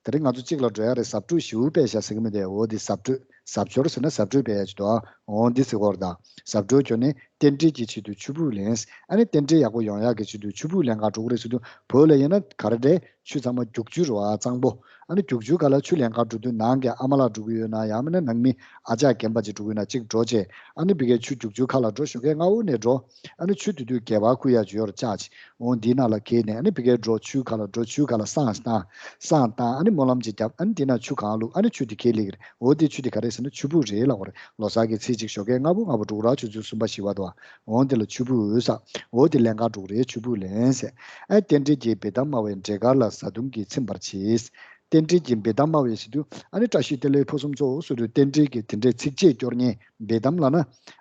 དེ་རིང་ང་ཚོ་གཅིག་ལ་འགྲོ་ཡག་རེད། གཟབ་སྤྲོས་ཞེ་པོ་པས་བཞག་ཟེར་གྱི་མི་འདུག་འོ་དེ་གཟབ་སྤྲོས། གཟབ་མཆོར་ཟེར་ན་གཟབ་སྤྲོས་པས་ཡག་ཅིག་འདུག་འོ་འདི་ཟེར་གྱི་ཡོད་རེད་ད། གཟབ་སྤྲོས་གྱོན་ནས་རྟེན་འབྲེལ་གྱི་ཆེད་དུ་ཆུ་སྦུག་ལེན། ཨ་ནི་རྟེན་འབྲེལ་ཡག་པོ་ཡོང་ཡག་གི་ཆེད་དུ་ཆུ་སྦུག་ལེན་ག་འགྲོ་གི་རེད་ཟེར་དུས། བོད་ལ་ཡིན་ན་ག་རེ་རེད། ཆུ་ཚང་མ་རྒྱུག་ཆུ་རེད་བ། གཙང་པོ། ཨ་ནི་རྒྱུག་ཆུ་ཁ་ལ་ཆུ་ལེན་ག་འགྲོ་དུས། ནང་གི་ཨ་མ་ལགས་འགྲོ་གི་ཡོད་ན། ཡང་མིན་ན་ནང་མི་ཨ་ཅག་རྒན་པ་ཅིག་འགྲོ་གི་ཡོད་ན་གཅིག་འགྲོ་བྱས། ཨ་ནི་ཕ་གིར་ཆུ་རྒྱུག་ཆུ་ཁ་ལ་འགྲོ། ཞོགས་ཀས་སྔ་པོ་ནས་འགྲོ། ཨ་ནི་ཆུ་དེ་དུས་སྒལ་པར་ཁུར་ཡག་ཅིག་ཡོད་རེད། ལྕགས་ཅིག་འོ་འདིའི་ནང་ལ་འཁྱེར་ནས། ཨ་ནི་ཕ་གིར་འགྲོ། ཆུ་ཁ་ལ་འགྲོ། ཆུ་ཁ་ལ་བསང་བཏང་། བསང་བཏང་། ཨ་ནི་སྨོན་ལམ་ཅིག་བརྒྱབ། ཨ་ནི་དེ་ནས་ཆུ་གང་བླུགས། ཨ་ནི་ཆུ་དེ་འཁྱེར་སླེབས་ཀྱི་རེད། འོ་དེ་ཆུ་དེ་ག་རེ་ཟེར་ན་ཆུ་སྦུག་རེད་ལབ་པ་རེད། ལོ་གསར་གྱི་ཚེས་གཅིག་ཞོགས་ཀས་སྔ་པོ་སྔ་པོ་འགྲོ་ར། ཆུ་ཚོད་གསུམ་པ་བཞི་པ་དུ་བ། འོ་དེ་ལ་ཆུ་སྦུག་ཟེར། འོ་དེ་ལེན་ག་འགྲོ་གི་རེད། ཆུ་སྦུག་ལེན་ཟེར། ཨ། རྟེན་འབྲེལ་གྱི་འབེལ་གཏམ་སྨྲ་བའི་འབྲས་དཀར་ལ་བཟའ་བཏུང་གིས་ཚིམ་པར་བྱས། རྟེན་འབྲེལ་གྱི་འབེལ་གཏམ་སྨྲ་བའི་ཟེར་དུས། ཨ་ནི་བཀྲ་ཤིས་བདེ་ལེགས་ཕུན་སུམ་ཚོགས་ཟེར་དུས་རྟེན་འབྲེལ་གྱི་དེ་འདྲའི་ཚིགས་བཅད་སྐྱོར་མཁན། འབེལ་གཏམ་ལབ་ན་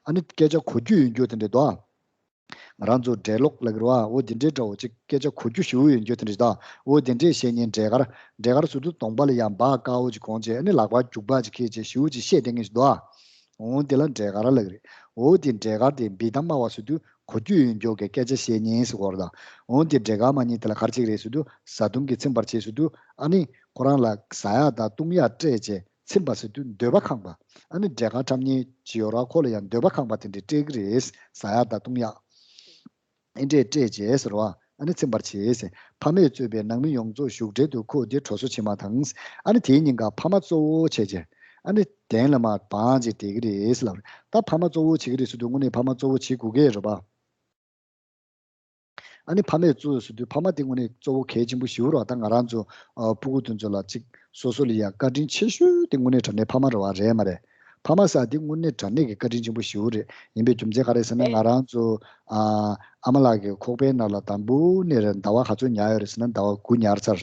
ཨ་ནི་སྐད་ཆ་གོ་རྒྱུ་ཡོད་རྒྱུ་དེ་འདྲ་འདུག་ཨ། ང་རང་ཚོ་འབྲེལ་ལོག་ལབ་ཀྱི་རེད་བ། འོ་དེ་འདྲའི་འདྲ་བོ་ཅིག་སྐད་ཆ་གོ་རྒྱུ་ཞེ་པོ་ཡོད་རྒྱུ་དེ་འདྲ་ཞིག་འདུག་འོ་དེ་འདྲས་བཤད་མཁན་འབྲས་དཀར། འབྲས་དཀར་ཟེར་དུས་གདོང་པ་ལ་ཡང་འབག་དཀར་པོ་ཅིག་གོན་བྱས། ཨ་ནི་ལག་པ་རྒྱུག་པ་ཅིག་འཁྱེར་བྱས་ཞེ་པོ་ཅིག་བཤད་བསྡད་མཁན་ཞིག་འདུག་ཨ། འོ་དེ་ལ་འབྲས་དཀར་ལབ་ཀྱི་རེད། འོ་དེ་འབྲས་དཀར་དེ་འབེལ་གཏམ་སྨྲ་བ་ཟེར་དུས་གོ་རྒྱུ་ཡོད་རྒྱུ་གི་སྐད་ཆ་བཤད་མཁན་ཟེར་གྱི་ཡོད་རེད་ད། འོ་དེ་འབྲས་དཀར་སྨྲ་མཁན་དེ་ལ་ག་རེ་བྱེད་ཀྱི་རེད་ཟེར་དུས། བཟའ་བཏུང་གིས་ཚིམ་པར་བྱས་ཟེར་དུས། ཨ་ནི་ཁོ་རང་ལ་བཟའ་ཡག་དང་བཏུང་ཡག་སྤྲད་བྱས། ཚིམ་པ་ཟེར་དུས་འདོད་པ་ཁེངས་པ། ཨ་ནི་འབྲས་དཀར་འཁྲབ་མཁན་ཅིག་ཡོད་རེད་བ། ཁོ་ལ་ཡང་འདོད་པ་ཁེངས་པ་དེ་འདྲས་སྤྲད་ཀྱི་རེད། བཟའ་ཡག་དང་བཏུང་ཡག་ཨེ་འདྲས་སྤྲད་བྱས་ཟེར་བ། ཨ་ནི་ཚིམ་པར་བྱས་ཟེར། ཕ་མས་གཙོས་པའི་ནང་མི་ཡོངས་རྫོགས་བཞུགས་གྲལ་དུ་ཁོ་དེ་གྲོ་སོ་ཕྱེ་མ་དང་། ཨ་ནི་དེའི་ཉིན་ག་ཕ་མ་གཙོ་བོ་བྱས་བྱས། ཨ་ནི་གདན་ལ་མར་བང་བྱས་བསྡད་ཀྱི་རེད་ཟེར་ལབ་རེད། ད་ཕ་མ་གཙོ་བོ་བྱེད་ཀྱི་རེད་ཟེར་དུས་དངོས་གནས་ཕ་མ་གཙོ་བོ་བྱེད་དགོས་ཀྱི་རེད་པ། ཨ་ནི་ཕ་མས་གཙོ་བོ་ཟེར་དུས་ཕ་མ་དེ་དངོས་གནས་གཙོ་བོ་གལ་ཆེན་པོ་ཞེ་པོ་རེད་བ། ད་ང་རང་ཚོ་ཨ་སྤུ་གུ་དེ་ཚོ་ལ་གཅིག་སོ་སོ་ལ་ཡ་བཀའ་དྲིན་ཆེ་ཤོས་དེ་དངོས་གནས་དྲང་གནས་ཕ་མ་རེད་བ། རེད་མ་རེད། ཕ་མ་ཟེར་དེ་དངོས་གནས་དྲང་གནས་ཀྱི་བཀའ་དྲིན་ཆེན་པོ་ཞེ་པོ་རེད། ཡིན་པའི་རྒྱུ་མཚན་ག་རེ་ཟེར་ན། ང་རང་ཚོ་ཨ་ཨ་མ་ལགས་ཀྱི་ཁོག་པའི་ནང་ལ་དང་པོ་ནས་རེད། ཟླ་བ་ག་ཚོད་ཉར་ཡོད་རེད་ཟེར་ན་ཟླ་བ་དགུ་ཉར་ཚར།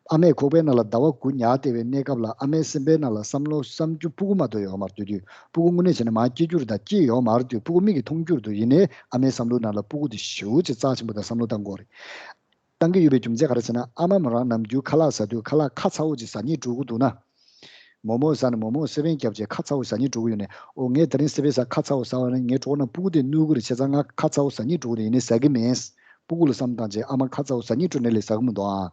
ཨ་མའི་ཁོག་པའི་ནང་ལ་ཟླ་བ་དགུ་ཉར་བསྡད་པའི་གནས་སྐབས་ལ་ཨ་མའི་སེམས་པའི་ནང་ལ་བསམ་བློ་བསམ་རྒྱུ་སྤུ་གུ་མ་གཏོགས་ཡོད་མ་རེད། དུས་དུས་སྤུ་གུ་དངོས་གནས་བྱས་ན་མར་སྐྱེ་རྒྱུ་རེད་ད། སྐྱེས་ཡོད་མ་རེད། དུས་སྤུ་གུ་མིག་གིས་མཐོང་རྒྱུ་རེད། དུས་ཡིན་ནའི་ཨ་མའི་བསམ་བློའི་ནང་ལ་སྤུ་གུ་དེ་ཞེ་པོ་ཅིག་རྩ་ཆེན་པོ་དང་བསམ་བློ་བཏང་དགོས་རེད། བཏང་གི་ཡོད་པའི་རྒྱུ་མཚན་ག་རེ་ཟེར་ན། ཨ་མ་མོ་རང་ནམ་རྒྱུན་ཁ་ལག་ཟ་དུས་ཁ་ལག་ཁ་ཚ་བོ་ཅིག་ཟ་སྙིང་འདོད་ཀྱི་འདུག་ན། མོག་མོག་ཟ་ནས་མོག་མོག་སེ་བན་བརྒྱབ་བྱས་ཁ་ཚ་བོ་ཟ་སྙིང་འདོད་ཀྱི་ཡོད་ནས། ཨོ་ངས་དེ་རིང་སེ་བན་ཟ་ཁ་ཚ་བོ་ཟ་བ་ནི་ངའི་གྲོད་ཁོག་ནང་སྤུ་གུ་དེ་གནོད་ཀྱི་རེད། བྱས་ཙང་ང་ཁ་ཚ་བོ་ཟ་སྙིང་འདོད་ཀྱི་འདུག་ཡིན་ནའི་ཟ་གི་མིན། སྤུ་གུ་ལ་བསམ་བཏང་བྱས་ཨ་མ་ཁ་ཚ་བོ་ཟ་སྙིང་འདོད་ནའི་ལས་ཟ་གི་མི་འདུག་ཨ།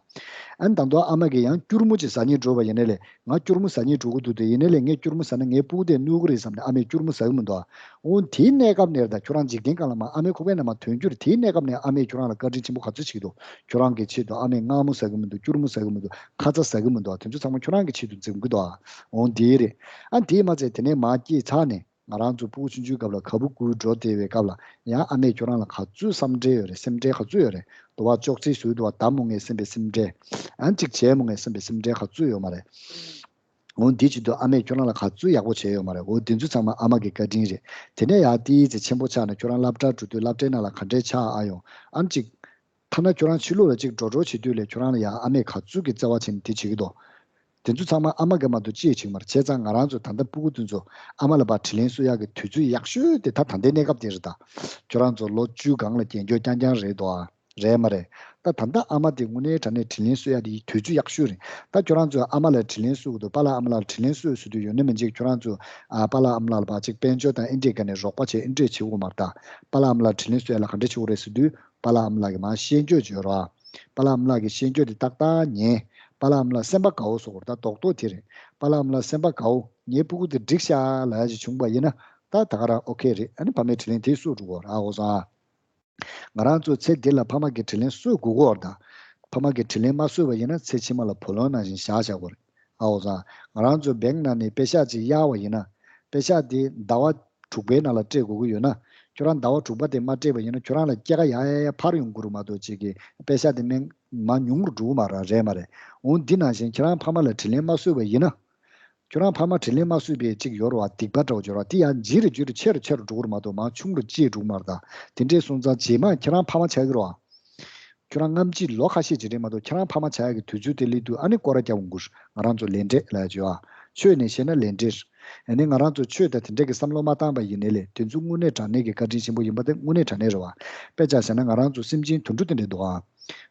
ཨ་ནི་ད་དུང་ཨ་མ་གིས་ཡང་སྐྱུར་མོ་ཅིག་ཟ་སྙིང་འདོད་པ་ཡིན་ནའི་ལས། ང་སྐྱུར་མོ་ཟ་སྙིང་འདོད་ཀྱི་འདུག་དེ་ཡིན་ནའི་ལས་ངས་སྐྱུར་མོ་ཟ་ན་ངའི་སྤུ་གུ་དེ་གནོད་ཀྱི་རེད་བསམ་ནས་ཨ་མས་སྐྱུར་མོ་ཟ་གི་མི་འདུག་ཨ། འོ་དེའི་གནས་སྐབས་ནས་ད་ཁྱོད་རང་འཇིག་རྟེན་སྒང་ལ་མར་ཨ་མའི་ཁོག་པའི་ནང་མར་ཐོན་རྒྱུ་རེད། དེའི་གནས་སྐབས་ནས་ཨ་མས་ཁྱོད་རང་ལ་བཀའ་དྲིན་ཆེན་པོ་ག་ཚོད་བྱེད་ཀྱི་འདུག་ཁྱོད་རང་གི་ཆེད་དུ་ཨ་མས་མངར་མོ་ཟ་གི་མི་འདུག་སྐྱུར་མོ་ཟ་གི་མི་འདུག་ཁ་ཚ་ཟ་གི་མི་འདུག་དེ་ཚོ་ཚང་མ་ཁྱོད་རང་གི་ཆེད་དུ་འཛེམ་གི་འདུག་ཨ། འོ་དེ་རེད། ཨ་དེས་མ་ཚད་དེ་ནས་མར་སྐྱེས་ཚར་ནས་ང་རང་ཚོ་སྤུ་གུ་ཆུང་ཆུང་སྐབས་ལ་ག་བུ་གུ་འགྲོ་བསྡད་པའི་སྐབས་ལ་ཡང་ཨ་མས་ཁྱོད་རང་ལ་ག་ཚོད་བསམ་འདྲེ་ཡོད་རེད། སེམས་ཁྲལ་ག་ཚོད་ཡོད་རེད། དུ་བ་ཅོག་ཙེ་བཟོས་དུ་བ་བརྡབས་མོ་ངས་སེམས་པའི་སེམས་ཁྲལ། ཨ་གཅིག་བྱས་མོ་ངས་སེམས་པའི་སེམས་ཁྲལ་ག་ཚོད་ཡོད་མ་རེད། འོ་འདི་བྱེད་དུས་ཨ་མས་ཁྱོད་རང་ལ་ག་ཚོད་ཡག་པོ་བྱས་ཡོད་མ་རེད། འོ་འདི་ཚོ་ཚང་མ་ཨ་མ་གི་བཀའ་དྲིན་རེད། དེ་ནས་ཡང་ཏིའི་ཚེ་ཆེན་པོ་ཆགས་ནས་ཁྱོད་རང་སློབ་གྲྭ་འགྲོ་དུས་སློབ་གྲྭའི་ནང་ལ་ག་འདྲས་ཆགས་ཨ་ཡོང་། ཨ་ནི་ཅིག་ཐ་ན་ཁྱོད་རང་ཕྱི་ལོགས་ལ་ཅིག་འགྲོ་འགྲོ་བྱེད་དུས་ལས་ཁྱོད་རང་ལ་ཡང་ཨ་མས་ག་ཚོད་ཀྱི་བརྩེ་བ་བྱས་ནས་དེ་བྱེད་ཀྱི་འདུག་དེ་ཚོ་ཚང་མ་ཨ་མ་གིས་མ་གཏོགས་ཅི་ཡང་བྱེད་ཀྱི་མ་རེད། བྱས་ཙང་ང་རང་ཚོ་ད་ལྟ་སྤུ་གུ་དེ་ཚོ་ཨ་མ་ལ་ཕར་དྲིན་ལན་གསོ་ཡག་གི་དུས་ཚོད་ཡག་ཤོས་དེ་ད་ད་ལྟའི་གནས་སྐབས་དེ་རེད་ད། ཁྱོད་རང་ཚོ་ལོ་བཅུ་སྒང་ལ་རྒན་སྐྱོག་རྐྱང་རྐྱང་རེད་དོ་ཨ། རེད་མ་རེད། ད་ད་ལྟ་ཨ་མ་དེ་དངོས་གནས་དྲང་གནས་དྲིན་ལན་གསོ་ཡ་དེ་དུས་ཚོད་ཡག་ཤོས་རེད། ད་ཁྱོད་རང་ཚོས་ཨ་མ་ལ་དྲིན་ལན་གསོ་གི་འདུག་པཱ་ལགས་ཨ་མ་ལགས་ལ་དྲིན་ལན་གསོ་ཟེར་དུས་ཡོད་ན་མི་འཇིག་ཁྱོད་རང་ཚོས་ཨ་པཱ་ལགས་ཨ་མ་ལགས་ལ་ཕར་ཅིག་དཔལ་འབྱོར་དང་ཨེ་འདྲས་ག་ནས་རོགས་པ་བྱས་ཨེ་འདྲས་བྱེད་དགོས་མ་རེད་ད། པཱ་ལགས་ཨ་མ་ལགས་དྲིན་ལན་གསོ་ཡ་ལ་ག་འདྲས་བྱེད་དགོས་རེད་ཟེར་དུས་པཱ་ལགས་ཨ་མ་ལགས་ཀྱིས་མར་ཤེས་འཇོག་བྱེད་རོགས། པཱ་ལགས་ཨ་མ་ལགས་ཀྱི་ཤེས་འཇོག་དེ་ཏག་ཏག་ཉན། པཱ་ལགས་ཨ་མ་ལགས་སེམས་པ་དགའ་བོ་བཟོ་དགོས་རེད་ད་རྡོག་རྡོག་དེ་རེད། པཱ་ལགས་ཨ་མ་ལགས་སེམས་པ་དགའ་བོ་ངའི་སྤུ་གུ་དེ་འགྲིག་ཤག་ལབ་ཡ་ཅིག་བྱུང་པ་ཡིན་ན་ད་ད་ག་རང་ཨོ་ཁེ་རེད། ཨ་ནི་ཕ་མའི་དྲིན་ལན་དེ་གསོ་འགྲོ་དགོས་རེད། ཨ་འོ་སོང་ཨ། ང་རང་ཚོ་ཚེ་འདི་ལ་ཕ་མ་གི་དྲིན་ལན་གསོ་དགོས་ཀྱི་ཡོད་རེད་ད། ཕ་མ་གི་དྲིན་ལན་མ་གསོས་པ་ཡིན་ན་ཚེ་ཕྱི་མ་ལ་བུ་ལོན་ནང་བཞིན་བཞག་བཞག་དགོས་རེད། ཨ་འོ་ཙང་ང་རང་ཚོ་བེང་ནང་ནས་པེ་ཤག་ཅིག་གཡར་བ་ཡིན་ན། པེ་ཤག་དེ་ཟླ་བ་དྲུག་པའི་ནང་ལ་སྤྲད་དགོས་ཀྱི་ཡོད་ན། ཁྱོད་རང་ཟླ་བ་དྲུག་པ་དེ་མ་སྤྲད་པ་ཡིན་ན་ཁྱོད་རང་ལ་སྐྱེད་ཀ་ཡར་ཡར་ཡར་འཕར་ཡོང་གི་རེད་མ་གཏོགས་ཅིག་གི་པེ་ཤག་དེ་མེད་མ་ཉུང་རུ་འགྲོ་གི་མ་རེད། རེད་མ་རེད། འོ་འདི་ནང་བཞིན་ཁྱེད་རང་ཕ་མ་ལ་དྲིན་ལན་མ་གསོས་པ་ཡིན་ན། ཁྱོད་རང་ཕ་མ་དྲིན་ལན་མ་གསོས་པའི་ཅིག་ཡོད་རེད་བ། སྡིག་པ་འདྲ་བོ་ཅིག་ཡོད་རེད་བ། དེ་ཡང་ལྗིད་རུ་ལྗིད་རུ་ཆེ་རུ་ཆེ་རུ་འགྲོ་གི་རེད་མ་གཏོགས་མར་ཆུང་རུ་ཅིག་འགྲོ་གི་མ་རེད་ད། དེ་འདྲས་སོང་ཙང་རྗེས་མ་ཁྱེད་རང་ཕ་མ་ཆགས་ཀྱི་རེད་བ། ཁྱོད་རང་སྔ་ཕྱི་ལོ་ཁ་ཤས་ཅིག་རེད་མ་གཏོགས་ཁྱེད་རང་ཕ་མ་ཆགས་ཡག་གི་དུས་ཚོད་དེ་སླེབས་དུས་ཨ་ནི་སྐོར་ར་རྒྱག་འོང་གི་རེད། ང་རང་ཚོ་ལས་འབྲས་ལབ་ཡག་ཅིག་ཡོད་ཨ། ཆོས་ནས་བཤད་ན་ལས་འབྲས་རེད། ཨ་ནི་ང་རང་ཚོ་ཆོས་དང་དེ་འདྲས་ཀྱི་བསམ་བློ་མ་བཏང་པ་ཡིན་ནའི་ལས་དེ་ཚོ་དངོས་གནས་དྲང་གནས་ཀྱི་བཀའ་དྲིན་ཆེན་པོ་ཡིན་པ་དེ་དངོས་གནས་དྲང་གནས་རེད་བ། དཔེ་ཆ་བཞག་ན་ང་རང་ཚོ་སེམས་ཅན་དུད་འགྲོ་དེ་འདྲས་འདུག་ཨ།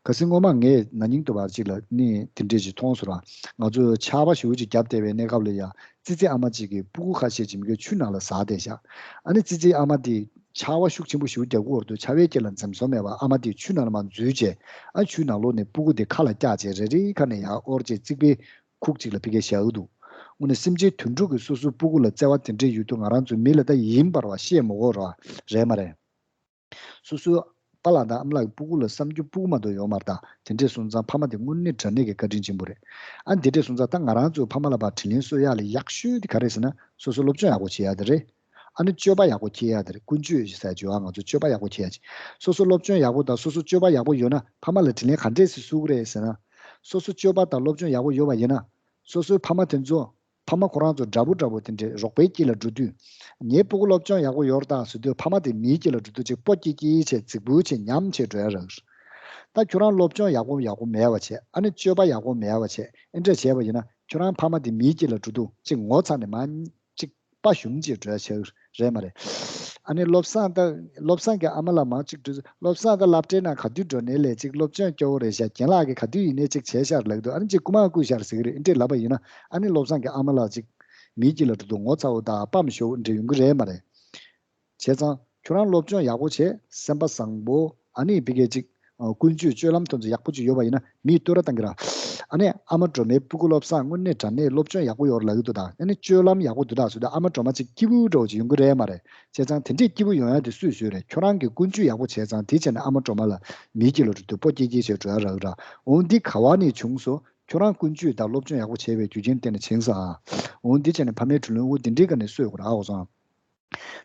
ཁ་སང་སྔོན་མ་ངས་ན་ནིང་དུ་བར་གཅིག་ལ་ནི་དེ་འདྲས་ཅིག་མཐོང་སོང་ར། ང་ཚོས་ཆར་པ་ཞེ་པོ་ཅིག་བརྒྱབ་བསྡད་པའི་གནས་སྐབས་ལ་ཡ། ཙི་ཙི་ཨ་མ་གཅིག་གིས་སྤུ་གུ་ཁ་ཤས་ཅིག་མི་དགོས་ཆུ་ནང་ལ་ཟགས་བསྡད་ཤག་ཨ་ནི་ཙི་ཙི་ཨ་མ་དེ་ཆར་པ་ཤུགས་ཆེན་པོ་ཞེ་པོ་རྒྱག་གི་འོག་ཏུ་ཆར་པའི་རྐྱེན་ལ་འཛེམ་ཟོན་མེད་པར་ཨ་མ་དེ་ཆུ་ནང་ལ་མར་འཛུལ་བྱས། ཨ་ཆུའི་ནང་ལོགས་ནས་སྤུ་གུ་དེ་ཁ་ལ་བཀྱགས་བྱས་རེ་རེའི་ཁ་ནས་ཡར་དབོར་བྱས་རྩིག་པའི་ཁུག་ཅིག་ལ་ཕ་གིར་བཞག་གི་འདུག་དངོས་གནས་སེམས་ཅན་དུད་འགྲོ་གིས་སོ་སོའི་སྤུ་གུ་ལ་བརྩེ་བ་དེ་འདྲས་ཡོད་དུས་ང་རང་ཚོ་མི་ལ་ད་ཡིན་པར་བ་བཤད་མི་དགོས་ར། རེད་མ་རེད། སོ་སོའི་པཱ་ལགས་དང་ཨ་མ་ལགས་ཀྱི་སྤུ་གུ་ལ་བསམ་རྒྱུ་སྤུ་གུ་མ་གཏོགས་ཡོད་མ་རེད་ད། དེ་འདྲས་སོང་ཙང་ཕ་མ་དེ་དངོས་གནས་དྲང་གནས་ཀྱི་བཀའ་དྲིན་ཆེན་པོ་རེད། ཨ་འདི་འདྲས་སོང་ཙང་ད་ང་རང་ཚོའི་ཕ་མ་ལ་ཕར་དྲིན་ལན་གསོ་ཡག་ལ་ཡག་ཤོས་དེ་ག་རེད་ཟེར་ན་སོ་སོ་སློབ་སྦྱོང་ཡག་པོ་བྱེད་ཡག་དེ་རེད། ཨ་ནི་སྤྱོད་པ་ཡག་པོ་འཁྱེར་ཡག་དེ་རེད། ཀུན་སྤྱོད་ཟེར་རྒྱུ་ཨ་ང་ཚོ་སྤྱོད་པ་ཡག་པོ་འཁྱེར་ཡག་ཅིག་སོ་སོ་སློབ་སྦྱོང་ཡག་པོ་དང་སོ་སོ་སྤྱོད་པ་ཡག་པོ་ཡོད་ན་ཕ་མ་ལ་དྲིན་ལན་ག་འདྲས་སེ་གསོ་གི་རེད་ཟེར་ན། སོ་སོ་སྤྱོད་པ་དང་སློབ་སྦྱོང་ཡག་པོ་ཡོད་པ་ཡིན་ན། སོ་སོའི་ཕ་མ་དེ་ཚོ། ཕ་མ་ཁོ་རང་ཚོ་དགྲ་བོ་འདྲ་བོ་དེ་འདྲས་རོགས་པའི་དཀྱིལ་ལ་འགྲོ་དུས། ངའི་སྤུ་གུ་སློབ་སྦྱོང་ཡག་པོ་ཡོད་རེད་ད་ཟེར་དུས་ཕ་མ་དེ་མིའི་དཀྱིལ་ལ་འགྲོ་དུས་ཅིག་སྤོ་སྐྱེས་སྐྱེས་བྱས་རྫིག་པོ་བྱས་ཉམས་བྱས་འགྲོ་ཡ་རག་ད་ཁྱོད་རང་སློབ་སྦྱོང་ཡག་པོ་ཡག་པོ་མེད་པ་བྱས་ཨ་ནི་སྤྱོད་པ་ཡག་པོ་མེད་པ་བྱས་ཨེ་འདྲས་བྱས་པ་ཡིན་ན་ཁྱོད་རང་ཕ་མ་དེ་མིའི་དཀྱིལ་ལ་འགྲོ་དུས་ཅིག་ངོ་ཚ་ནས་མ་ཅིག་དཔའ་ཞུམ་བྱས་འགྲོ་ཡ་བྱས་རེད་མ་རེད། ཨ་ནི་བློ་བཟང་ད་བློ་བཟང་གི་ཨ་མ་ལགས་མ་གཅིག་འགྲོ་བློ་བཟང་ད་སློབ་གྲྭའི་ནང་ག་དུས་འགྲོ་ནའི་ལས་གཅིག་སློབ་སྦྱོང་སྐྱོ་བོ་རེད་ཤག་རྒན་ལགས་ཀྱིས་ག་དུས་ཡིན་ནའི་གཅིག་བྱས་ཤག་ལབ་འདུག་ཨ་ནི་གཅིག་རྐུ་མ་རྐུས་ཤག་ཟེར་གི་རེད་ཨེ་འདྲས་ལབ་པ་ཡིན་ན་ཨ་ནི་བློ་བཟང་གི་ཨ་མ་ལགས་གཅིག་མིའི་དཀྱིལ་ལ་འགྲོ་དུས་ངོ་ཚ་བོ་དང་དཔའ་མི་ཤོར་བོ་འདྲས་ཡོང་གི་རེད་མ་རེད། བྱས་ཙང་ཁྱོད་རང་སློབ་སྦྱོང་ཡག་པོ་བྱས་སེམས་པ་བཟང་པོ་ཨ་ནི་ཕ་གིར་གཅིག་ཨ་ཀུན་སྤྱོད་སྤྱོད་ལམ་དེ་ཚོ་ཡག་པོ་ཅིག་ཡོད་པ་ཡིན་ན་མིས་བསྟོད་ར་བཏང་གི་ར། ཨ་ནི་ཨ་མ་སྒྲོལ་མའི་སྤུ་གུ་བློ་བཟང་དངོས་གནས་དྲང་གནས་སློབ་སྦྱོང་ཡག་པོ་ཡོད་རེད་ལབ་ཀྱི་འདུག་ད། ཨ་ནི་སྤྱོད་ལམ་ཡག་པོ་འདུག་ད་ཟེར་དུས་ཨ་མ་སྒྲོལ་མ་ཅིག་སྐྱིད་པོ་འདྲ་བོ་ཅིག་ཡོང་གི་རེད་མ་རེད། བྱས་ཙང་དེ་འདྲས་སྐྱིད་པོ་ཡོང་ཡ་དེ་སུས་བཟོས་རེད། ཁྱོད་རང་གིས་ཀུན་སྤྱོད་ཡག་པོ་བྱས་ཙང་དེ་བྱས་ནས་ཨ་མ་སྒྲོལ་མ་ལ་མིའི་དཀྱིལ་ལ་འགྲོ་དུས་སྤོ་སྐྱེས་སྐྱེས་བྱས་འགྲོ་ཡ་རག་གི་ར། འོ་འདི་ག་བ་ནས་བྱུང་སོང་། ཁྱོད་རང་ཀུན་སྤྱོད་དང་སློབ་སྦྱོང་ཡག་པོ་བྱས་པའི་རྒྱུ་རྐྱེན་བརྟེན་ནས་བྱུང་སོང་ཨ། འོ་འདི་བྱས་ནས་ཕ་མའི་དྲིན་ལན་འོ་འདི་འདྲའི་སྒང་ནས་གསོས་དགོས་ར་ཨ་འོ་སོང་ཨ།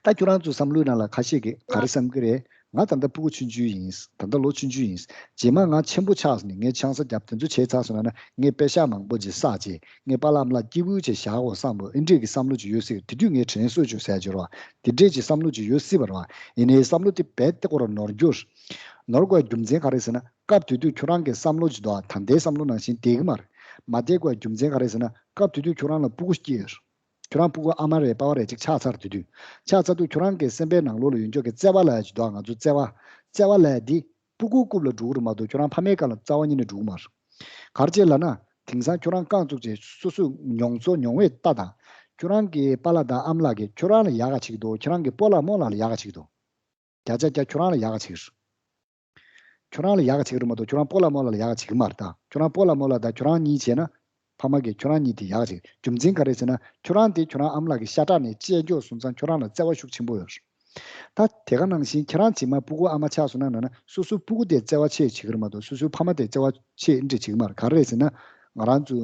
ད་ཁྱོད་རང་ཚོའི་བསམ་བློའི་ནང་ལ་ཁ་ཤས་ཀྱིས་ག་རེ་བསམ་གྱི་རེད། ང་ད་ལྟ་སྤུ་གུ་ཆུང་ཆུང་ཡིན། ད་ལྟ་ལོ་ཆུང་ཆུང་ཡིན། རྗེས་མ་ང་ཆེན་པོ་ཆགས་སོང་ནས་ངས་ཆང་ས་བརྒྱབ་དེ་ཚོ་བྱས་ཚར་སོང་ན་ན་ངས་པེ་ཤག་མང་པོ་ཅིག་བསགས་རྗེས་ངས་པཱ་ལགས་ཨ་མ་ལགས་སྐྱིད་པོ་ཅིག་བཞག་དགོས་བསམ་པ་ཨེ་འདྲས་ཀྱི་བསམ་བློ་ཅིག་ཡོད་སྲིད། དེ་དུས་ངས་དྲིན་གསོ་བཅུག་ཟེར་གྱི་རེད་བ། དེ་འདྲས་ཀྱི་བསམ་བློ་ཅིག་ཡོད་སྲིད་པ་རེད་བ། ཡིན་ནའི་བསམ་བློ་དེ་རྦད་དེ་ཁོ་རང་ནོར་གྱུར། ནོར་དགོས་རྒྱུ་མཚན་ག་རེ་ཟེར་ན་སྐབས་དེ་དུས་ཁྱོད་རང་གི་བསམ་བློ་ཅིག་འདུག་ཨ། ད་ལྟའི་བསམ་བློ་ནང་བཞིན་བསྡད་ཀྱི་མ་རེད། མ་བསྡད་དགོས་རྒྱུ་མཚན་ག་རེ་ཟེར་ན་སྐབས་དེ་དུས་ཁྱོད་རང་ལ་སྤུ་གུ་སྐྱེས་ཡོད། ཁྱོད་རང་སྤུ་གུ་ཨ་མ་རེད་པ་ཕ་རེད་ཅིག་ཆགས་ཚར་དུས་དུས། ཆགས་ཚར་དུས་ཁྱོད་རང་གི་སེམས་པའི་ནང་ལོགས་ལ་ཡོད་མཁན་གྱི་བརྩེ་བ་ལབ་ཡ་ཅིག་འདུག་ཨ། ང་ཚོ་བརྩེ་བ། བརྩེ་བ་ལབ་ཡ་འདི་སྤུ་གུའི་རྐུབ་ལ་འགྲོ་གི་རེད་མ་གཏོགས་ཁྱོད་རང་ཕ་མའི་རྐང་ལ་རྩ་བ་ཉིད་ནས་འགྲོ་གི་མ་རེད། ག་རེ་བྱས་ལབ་ན། དེང་སང་ཁྱོད་རང་རྐང་བཙུགས་བྱས་སོ་སོས་མྱོང་ཚོར་མྱོང་བའི་ལྟ་དང་། ཁྱོད་རང་གི་པཱ་ལགས་དང་ཨ་མ་ལགས་ཀྱིས་ཁྱོད་རང་ལ་ཡག་ག་བྱེད་ཀྱི་འདུག་ཁྱོད་རང་གི་སྤོ་ལགས་རྨོ་ལགས་ལ་ཡག་ག་བྱེད་ཀྱི་འདུག་བརྒྱ་ཆ་བརྒྱ་ཁྱོད་རང་ལ་ཡག་ག་བྱེད་ཀྱི་རེད། ཁྱོད་རང་ལ་ཡག་ག་བྱེད་ཀྱི་རེད་མ་གཏོགས་ཁྱོད་རང་སྤོ་ལགས་རྨོ་ལགས་ལ་ཡག་ག་བྱེད་ཀྱི་མ་རེད་ད། ཁྱོད་རང་སྤོ་ལགས་རྨོ་ལགས་དང་ཁྱོད་རང་གཉིས་བྱས་ན། ཕ་མ་གིས་ཁྱོད་རང་གཉིས་དེ་ཡག་ག་བྱེད་རྒྱུ་མཚན་ག་རེ་ཟེར་ན་ཁྱོད་རང་དེ་ཁྱོད་རང་ཨ་མ་ལགས་ཀྱི་ཤ་ཁྲག་ནས་བཅད་འཇོག་སོང་ཙང་ཁྱོད་རང་ལ་བརྩེ་བ་ཤུགས་ཆེན་པོ་ཡོད་རེད། ད་དེ་ག་ནང་བཞིན་ཁྱེད་རང་རྗེས་མ་སྤུ་གུ་ཨ་མ་ཆགས་སོང་ན་ན་ན་སོ་སོའི་སྤུ་གུ་དེ་བརྩེ་བ་ཆེ་བྱེད་ཀྱི་རེད་མ་གཏོགས་སོ་སོའི་ཕ་མ་དེ་བརྩེ་བ་ཆེ་འདྲ་བྱེད་ཀྱི་མ་རེད། ག་རེ་རེད་ཟེར་ན། ང་རང་ཚོ་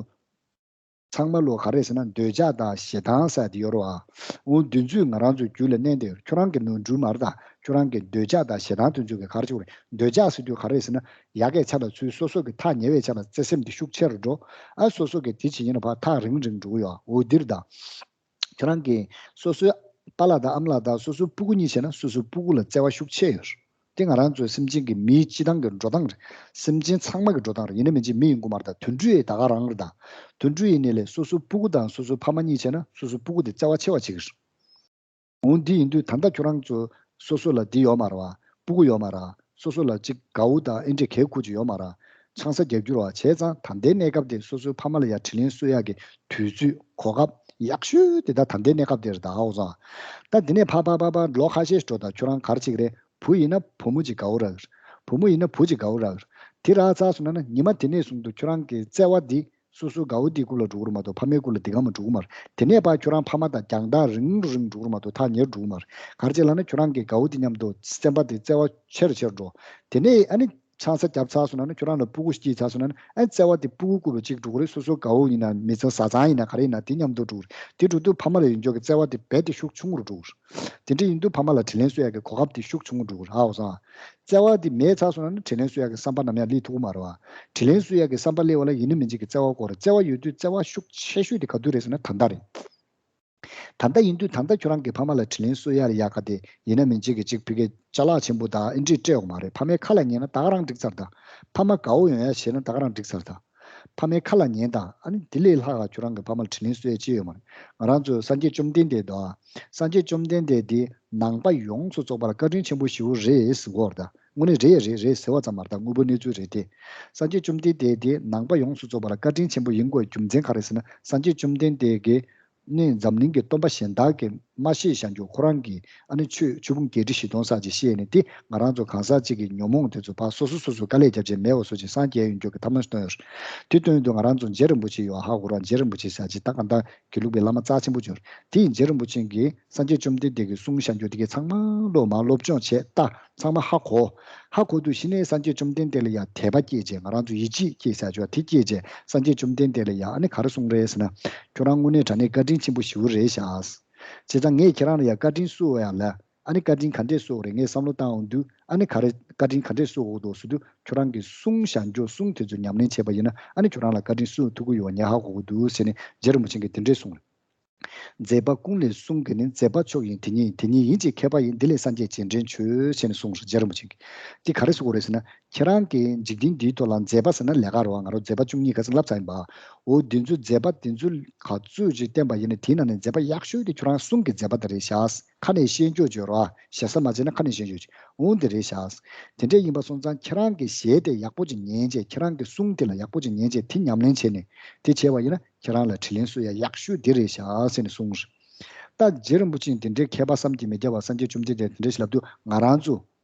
ཚང་མ་ལོ་ག་རེ་ཟེར་ན་འདོད་ཆགས་དང་ཞེ་སྡང་ཟེར་དེ་ཡོད་རེད་བ། འོ་འདི་ཚོས་ང་རང་ཚོའི་རྒྱུད་ལ་གནས་བསྡད་ཡོད། ཁྱོད་རང་གི་ནོར་འཁྲུལ་མ་རེད་ད། ཁྱོད་རང་གི་འདོད་ཆགས་དང་ཞེ་སྡང་དེ་ཚོ་གིས་ག་རེ་བྱེད་ཀྱི་རེད། འདོད་ཆགས་ཟེར་དུས་ག་རེ་ཟེར་ན་ཡ་གིའི་ཆ་ལ་ཚུར་སོ་སོ་གི་ཐག་ཉེ་བའི་ཆ་ལ་བརྩེ་སེམས་དེ་ཤུགས་ཆེ་རུ་འགྲོ། ཨ་སོ་སོ་གི་དེ་བྱེད་ཉིན་ལ་ཕར་ཐག་རིང་རིང་འགྲོ་གི་ཡོད། འོ་འདིར་ད། ཁྱོད་རང་གིས་སོ་སོའི་པཱ་ལགས་དང་ཨ་མ་ལགས་དང་སོ་སོའི་སྤུ་གུ་གཉིས་བྱས་ན་སོ་སོའི་སྤུ་གུ་ལ་བརྩེ་བ་ཤུགས་ཆེ་ཡོད། དེ་ང་རང་ཚོའི་སེམས་ཅན་གྱི་མིའི་སྤྱི་བཏང་གི་འགྲོ་སྟངས་རེད། སེམས་ཅན་ཚང་མ་གི་འགྲོ་སྟངས་རེད། ཡིན་ན་མིན་ཅིག་མི་ཡིན་དགོས་མ་རེད་ད། དུད་འགྲོ་ཡི་ད་ག་རང་རེད་ད། དུད་འགྲོ་ཡིན་ནའི་ལས་སོ་སོའི་སྤུ་གུ་དང་སོ་སོའི་ཕ་མ་གཉིས་བྱས་ན་སོ་སོའི་སྤུ་གུ་དེ་བརྩེ་བ་ཆེ་བ་བྱེད་ཀྱི་རེད། འོ་འདི་ཡིན་དུས་ད་ལྟ་ཁྱོད་རང་ཚོ་སོ་སོ་ལ་འདི་ཡོད་མ་རེད་བ། སྤུ་གུ་ཡོད་མ་རེད། སོ་སོ་ལ་ཅིག་དགའ་བོ་དང་ཨེ་འདྲས་གལ་ཁུར་གྱི་ཡོད་མ་རེད། ཆང་ས་རྒྱབ་རྒྱུ་རེད་བ། བྱས་ཙང་ད་ལྟའི་གནས་སྐབས་དེ་སོ་སོའི་ཕ་མ་ལ་ཡ་དྲིན་ལན་གསོ་ཡག་གི་དུས་ཚོད་གོ་སྐབས་ཡག་ཤོས་དེ་ད་ད་ལྟའི་གནས་སྐབས་དེ་རེད་ད། ཧ་གོ་སོང་། ད་དེ་ནས་ཕ་ཕ་ཕ་ཕ་ལོ་ཁ་ཤས་འགྲོ་ད། ཁྱོད་རང་ག་རེ་བྱེད་ཀྱི་རེད། བུ་ཡིན་ན་བུ་མོ་ཅིག་དགའ་བོ་རག་གི་རེད། བུ་མོ་ཡིན་ན་བུ་ཅིག་དགའ་བོ་རག་གི་རེད། དེ་རག་ཚར་སོང་ན་ན་ཉི་མ་དེ་ནས་བཟུང་དུ་ཁྱོད་རང་གི་བརྩེ་བ་འདི་སོ་སོའི་དགའ་བོ་དེའི་རྐུབ་ལ་འགྲོ་གི་རེད་མ་གཏོགས་ཕ་མའི་རྐུབ་ལ་དེ་ག་མ་འགྲོ་གི་མ་རེད། དེ་ནས་ཕར་ཁྱོད་རང་ཕ་མ་དང་རྒྱང་ཐག་རིང་རུ་རིང་འགྲོ་གི་རེད་མ་གཏོགས་ཐག་ཉེ་རུ་འགྲོ་གི་མ་རེད། ག་རེ་བྱས་ལབ་ན་ཁྱོད་རང་གི་དགའ་བོ་དེ་མཉམ་དུ་སེམས་པ་དེ་བརྩེ་བ་ཆེ་རུ་ཆེ་རུ་འགྲོ། དེ་ནས་ཨ་ནི་ཆང་ས་བརྒྱབ་ཚར་སོང་ན་ནི་ཁྱོད་རང་ལ་སྤུ་གུ་སྐྱེས་ཚར་སོང་ན་ནི་ཨ་བརྩེ་བ་དེ་སྤུ་གུ་རྐུབ་ལ་གཅིག་འགྲོ་གི་རེད། སོ་སོའི་དགའ་བོ་ཡིན་ན་མི་ཚང་བཟའ་ཚང་ཡིན་ན་ག་རེ་ཡིན་ན་དེ་མཉམ་དུ་འགྲོ་གི་རེད། དེ་འགྲོ་དུས་ཕ་མ་ལ་ཡོད་འཇོག་གི་བརྩེ་བ་དེ་རྦད་དེ་ཤུགས་ཆུང་རུ་འགྲོ་གི་རེད། དེ་འདྲ་ཡིན་དུས་ཕ་མ་ལ་དྲིན་ལན་གསོ་ཡག་གི་གོ་སྐབས་དེ་ཤུགས་ཆུང་རུ་འགྲོ་གི་རེད། ཧ་གོ་སོང་ཨ། བརྩེ་བ་དེ་མེད་ཚར་སོང་ན་ནི་དྲིན་ལན་གསོ་ཡག་གི་བསམ་པ་ནམ་ཡང་སླེབས་ཐུབ་ཀྱི་མ་རེད་བ། དྲིན་ལན་གསོ་ཡག་གི་བསམ་པ་སླེབས་པ་ལ་ཡིན་ན་མིན་གཅིག་གི་བརྩེ་བ་དགོས་རེད། བརྩེ་བ་ཡོད་དུས་བརྩེ་བ་ཤུགས་ཆེ་ཤོས་དེ་ག་དུས་རེད་ཟེར་ན་ད་ལྟ་རེད། ད་ལྟ་ཡིན་དུས་ད་ལྟ་ཁྱོད་རང་གི་ཕ་མ་ལ་དྲིན་ལན་གསོ་ཡག་ལ་ཡག་ག་དེ་ཡིན་ན་མིན་གཅིག་གི་གཅིག་ཕ་གིའི་ཅ་ལག་ཆེན་པོ་དང་ཨེ་འདྲས་སྤྲད་དགོས་མ་རེད། ཕ་མའི་ཁ་ལ་ཉན་ན་ད་ག་རང་འགྲིག་ཚར་ད། ཕ་མ་དགའ་བོ་ཡོང་ཡག་བྱས་ན་ད་ག་རང་འགྲིག་ཚར་ད། ཕ་མའི་ཁ་ལ་ཉན་དང་ཨ་ནི་དེ་ལས་ལྷག་ག་ཁྱོད་རང་གི་ཕ་མ་ལ་དྲིན་ལན་གསོ་ཡག་ཅི་ཡོད་མ་རེད། ང་རང་ཚོ་སངས་རྒྱས་བཅོམ་ལྡན་འདས་དང་། སངས་རྒྱས་བཅོམ་ལྡན་འདས་དེ་ནང་པ་ཡོངས་སུ་རྫོགས་པ་ལ་བཀའ་དྲིན་ཆེན་པོ་ཞེ་པོ་རེད་ཟེར་གོ་རེད་ད། དངོས་གནས་རེད་རེད་རེད་ཟེར་བ་ཙམ་མ་རེད་ད། དངོས་པོའི་གནས་ཚུལ་རེད་དེ། སངས་རྒྱས་བཅོམ་ལྡན་འདས་དེ་ནང་པ་ཡོངས་སུ་རྫོགས་པ་ལ་བཀའ་དྲིན་ཆེན་པོ་ཡིན་དགོས་རྒྱུ་མཚན་ག་རེ་ཟེར་ན། སངས་རྒྱས་བཅོམ་ལྡན་འདས་ཀྱིས་ནི་འཛམ་གླིང་གི་སྟོན་པ་གཞན་དག་གིས་མ་ཤེས་བཞག་རྒྱུ་ཁོ་རང་གིས་ཨ་ནི་ཆོས་ཆོས་ཕུང་བརྒྱད་ཁྲི་བཞི་སྟོང་ཙམ་ཅིག་ཤེས་ནས་དེ་ང་རང་ཚོ་གང་ཟག་གཅིག་གི་ཉོན་མོངས་དེ་ཚོ་ཕར་སོ་སོ་སོ་སོ་དཀའ་ལས་རྒྱབ་བྱས་མེད་པ་བཟོ་བྱས་སངས་རྒྱས་ཡོང་རྒྱུ་གི་ཐབས་ལམ་སྟོན་ཡོད་རེད། དེ་སྟོན་དུས་ང་རང་ཚོ་རྗེ་རིན་པོ་ཆེ་ཡོད་ཧ་གོ་ར། རྗེ་རིན་པོ་ཆེ་ཟེར་ཅིག་ད་གང་ལྟར་དགེ་ལུགས་པའི་བླ་མ་རྩ་ཆེན་པོ་ཅིག་ཡོད་རེད། དེ་ཡིན་རྗེ་རིན་པོ་ཆེ་གིས་སངས་རྒྱས་བཅོམ་ལྡན་འདས་ཀྱིས་གསུངས་བཞག་རྒྱུ་དེ་གའི་ཚང་མ་སློབ་མ་སློབ་སྦྱོང་བྱས་ལྟ། ཚང་མ་ཧ་གོ། ཧ་གོ་དུས་གཞི་ནས་སངས་རྒྱས་བཅོམ་ལྡན་འདས་ལ་ཡང་དད་པ་སྐྱེས་བྱས། ང་རང་ཚོ་ཡིད་ཆེས་སྐྱེས་ཟེར་ཆོག་དེ་སྐྱེས་བྱས། སངས་རྒྱས་བཅོམ་ལྡན་འདས་ལ་ཡང་ཨ་ནི་ག་རེ་གསུངས་རེད་ཟེར་ན། ཁྱོད་རང་དངོས་གནས་དྲང་གནས་བཀའ་དྲིན་ཆེན་པོ་ཞེ་པོ་རེད་ཤག་བྱས་ཙང་ངས་ཁྱེད་རང་ལ་ཡང་བཀའ་དྲིན་གསོ་བ་ཡང་ལ། ཨ་ནི་བཀའ་དྲིན་ག་འདྲས་གསོ་བ་རེད། ངས་བསམ་བློ་བཏང་འོང་དུས་ཨ་ནི་ག་རེ་བཀའ་དྲིན་ག་འདྲས་གསོ་དགོས་འདུག་ཟེར་དུས་ཁྱོད་རང་གིས་གསུངས་བཞག་རྒྱུ་གསུང་དེ་ཚོ་ཉམས་ལེན་བྱས་པ་ཡིན་ན་ཨ་ནི་ཁྱོད་རང་ལ་བཀའ་དྲིན་གསོ་ཐུབ་ཀྱི་ཡོད་པ་ངས་ཧ་གོ་གི་འདུག་ཟེར་ནས་རྗེ་རིན་པོ་ཆེ་གིས་དེ་འདྲས་གསུངས་རེད། མཛད་པ་ཀུན་ལས་གསུང་གི་ནི། མཛད་པ་མཆོག་ཡིན་དེ་ཉིད་དེ་ཉིད་ཡིན་གྱི་མཁས་པ་ཡིན། འདི་ལས་སངས་རྒྱས་རྗེས་དྲན་བྱོས་ཟེར་ནས་གསུངས་རེད་རྗེ་རིན་པོ་ཆེ་གིས། འདི་ག་རེ་ཟེར་དགོས་རེད་ཟེར་ན། ཁྱེད་རང་གིས་འཇིག་རྟེན་འདིའི་ཐོག་ལ་མཛད་པ་ཟེར་ན་ལས་ཀ་རེད་བ། ང་རང་མཛད་པ་བཅུ་གཉིས་ག་ཚོད་ལབ་ཚར་ཡིན་པ། འོ་འདི་ཚོ་མཛད་པ་འདི་ཚོ་ག་ཚོད་ཅིག་བསྟན་པ་ཡིན་ན་དེའི་ནང་ནས་མཛད་པ་ཡག་ཤོས་དེ་ཁྱོད་རང་གསུང་གི་མཛད་པ་དེ་རེད་ཤག་ཁ་ནས་བཤད་རྒྱུ་བརྗོད་རོགས། ཞེ་ས་མ་བྱས་ན་ཁ་ནས་བཤད་རྒྱུ་བརྗོད། འོ་འདི་རེད་ཤག་དེ་འདྲ་ཡིན་པ་སོང་ཙང་ཁྱེད་རང་གི་གཞས་དེ་ཡག་པོ་ཅིག་ཉན་བྱས། ཁྱེད་རང་གི་གསུང་དེ་ལ་ཡག་པོ་ཅིག་ཉན་བྱས་དེ་ཉམས་ལེན་བྱས་ནས་དེ་བྱས་པ་ཡིན་ན་ཁྱེད་རང་ལ་དྲིན་ལན་གསོ་ཡ་ཡག་ཤོས་འདི་རེད་ཤག་ཟེར་ནས་གསུངས་རེད། ད་རྗེ་རིན་པོ་ཆེས་དེ་འདྲའི་མཁས་པ་བསམ་གྱིས་མི་ཁྱབ་པ་སངས་རྒྱས་བཅོམ་ལྡན་འདས་དེ་འདྲ་ཞིག་ལབ་དུས་ང་རང་ཚོ་